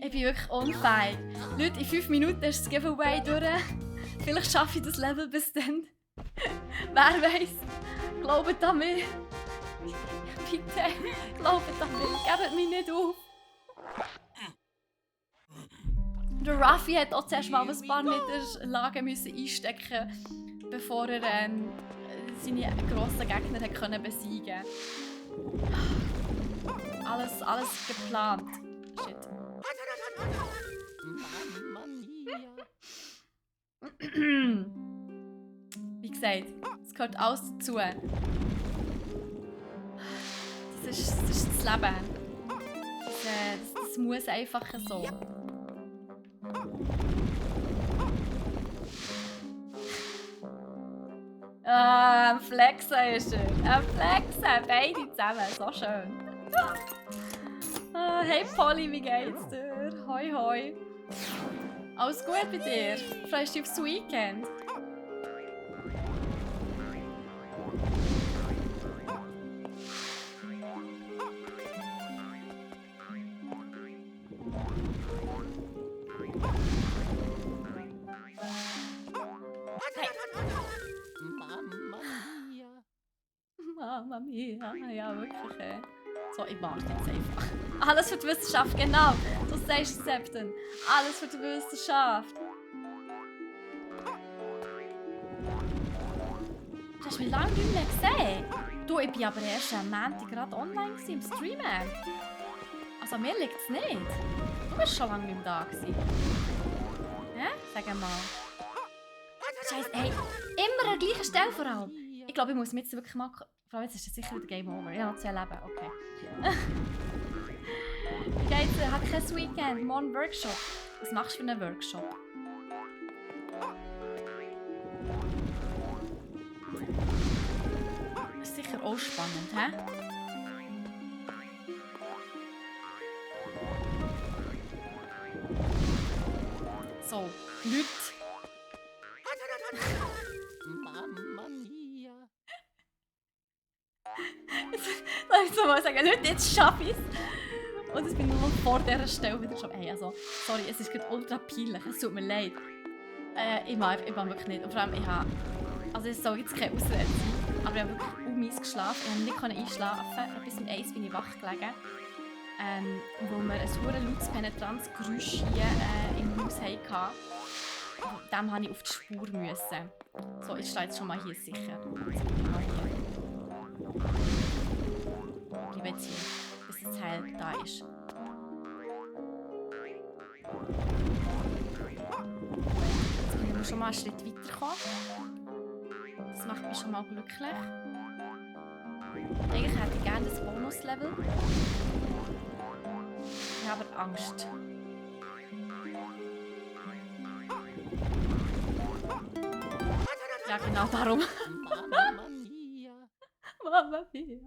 Ich bin wirklich unfähig. Leute, in 5 Minuten ist das Giveaway durch. Vielleicht schaffe ich das Level bis dann. Wer weiß. Glaubt an mich. Bitte, glaubt an mich. Gebt mich nicht auf. Der Raffi hat auch zuerst mal ein paar Niederlagen einstecken müssen, bevor er seine grossen Gegner hat besiegen konnte. Alles geplant. Shit. Wie gesagt, es gehört alles dazu. Das ist das Leben. Das muss einfach so. Am Flexen ist er. Am Flexen. Beide zusammen. So schön. Hey Polly, wie geht's dir? Hoi hoi. Alles gut bei dir? Freust du dich aufs Weekend? Mamma mia. Ja, wirklich. So, ich warte jetzt einfach. Alles für die Wissenschaft, genau. Du sagst es, Septon. Alles für die Wissenschaft. Du hast mich lange nicht mehr gesehen. Du, ich war aber erst am Montag gerade online im Streamen. Also mir liegt es nicht. Du bist schon lange nicht mehr da gewesen. Hä? Sag mal. Scheiße, hey. Immer an der gleichen Stelle vor allem. Ich glaube, ich muss mir jetzt wirklich mal... Vor allem, jetzt ist es sicher wieder Game Over. Ich habe noch 2 Leben. Okay. Wie geht's dir? Hat kein Weekend. Morgen Workshop. Was machst du für einen Workshop? Das ist sicher auch spannend, hä? So, Leute. Dann ich so mal sagen, Leute, jetzt schaffe ich es. Und ich bin nur vor dieser Stelle wieder schon, hey, also, sorry, es ist gerade ultra peinlich, es tut mir leid. Ich mag wirklich nicht. Und vor allem, also es soll jetzt keine Ausrede sein, aber ich habe wirklich mies geschlafen. Ich konnte nicht einschlafen. Bis um 1 bin ich wach gelegen. Wo wir ein verdammt lautes, penetrantes Geräusch hier im Haus hatten. Dem musste ich auf die Spur. So, ich stehe jetzt schon mal hier sicher. Jetzt bin ich mal hier. Ich bleibe jetzt hier, bis das Teil da ist. Jetzt können wir schon mal einen Schritt weiterkommen. Das macht mich schon mal glücklich. Eigentlich hätte ich gerne das Bonuslevel. Ich habe aber Angst. Ja, genau darum. Mamma mia. Mamma mia.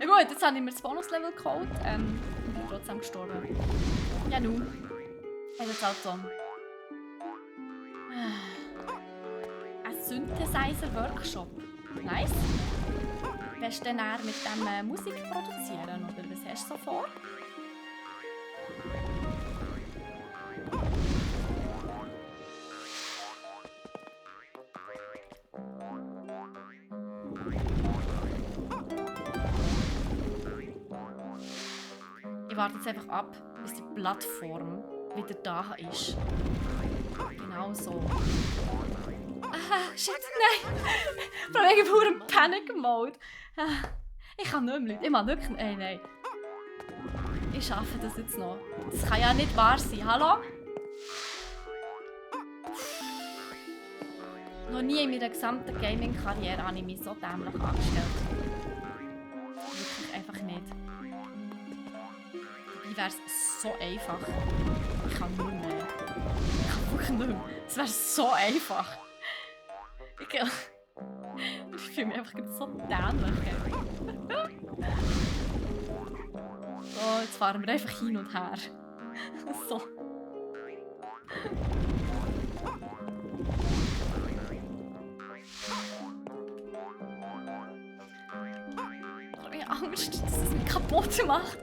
Ja gut, jetzt habe ich mir das Bonuslevel geholt. Und bin trotzdem gestorben. Ja nun. Jetzt halt so. Ein Synthesizer-Workshop. Nice. Willst du denn eher mit dem Musik produzieren? Oder was hast du so vor? Ich warte jetzt einfach ab, bis die Plattform wieder da ist. Genau so. Shit, nein! Vor allem ich bin im Panic-Mode. Ich kann nicht mehr, Leute. Ich mache wirklich... Nein. Ich schaffe das jetzt noch. Das kann ja nicht wahr sein. Hallo? Noch nie in meiner gesamten Gaming-Karriere habe ich mich so dämlich angestellt. Wirklich einfach nicht. Dabei wäre es so einfach. Ich kann nicht mehr. Ich kann wirklich nicht mehr. Es wäre so einfach. Ich fühle mich einfach so dämlich. So, jetzt fahren wir einfach hin und her. So. Ich habe Angst, dass es mich kaputt macht.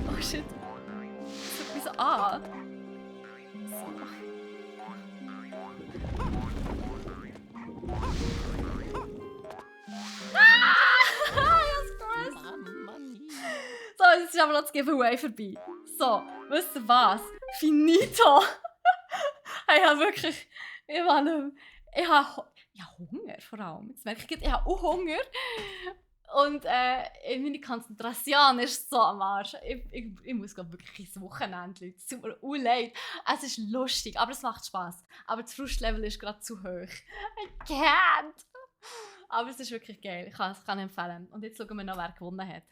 Oh shit. Das tut mich so an. So. Mamma mia. So, jetzt ist aber noch das Giveaway vorbei. So, wisst ihr was? Finito! Ich habe wirklich... Ich habe Hunger vor allem. Jetzt merke ich, ich habe auch Hunger. Und meine Konzentration ist so am Arsch. Ich muss glaub, wirklich ins Wochenende, Leute. Es tut mir leid. Es ist lustig, aber es macht Spass. Aber das Frustlevel ist gerade zu hoch. I can't! Aber es ist wirklich geil. Ich kann es empfehlen. Und jetzt schauen wir noch, wer gewonnen hat.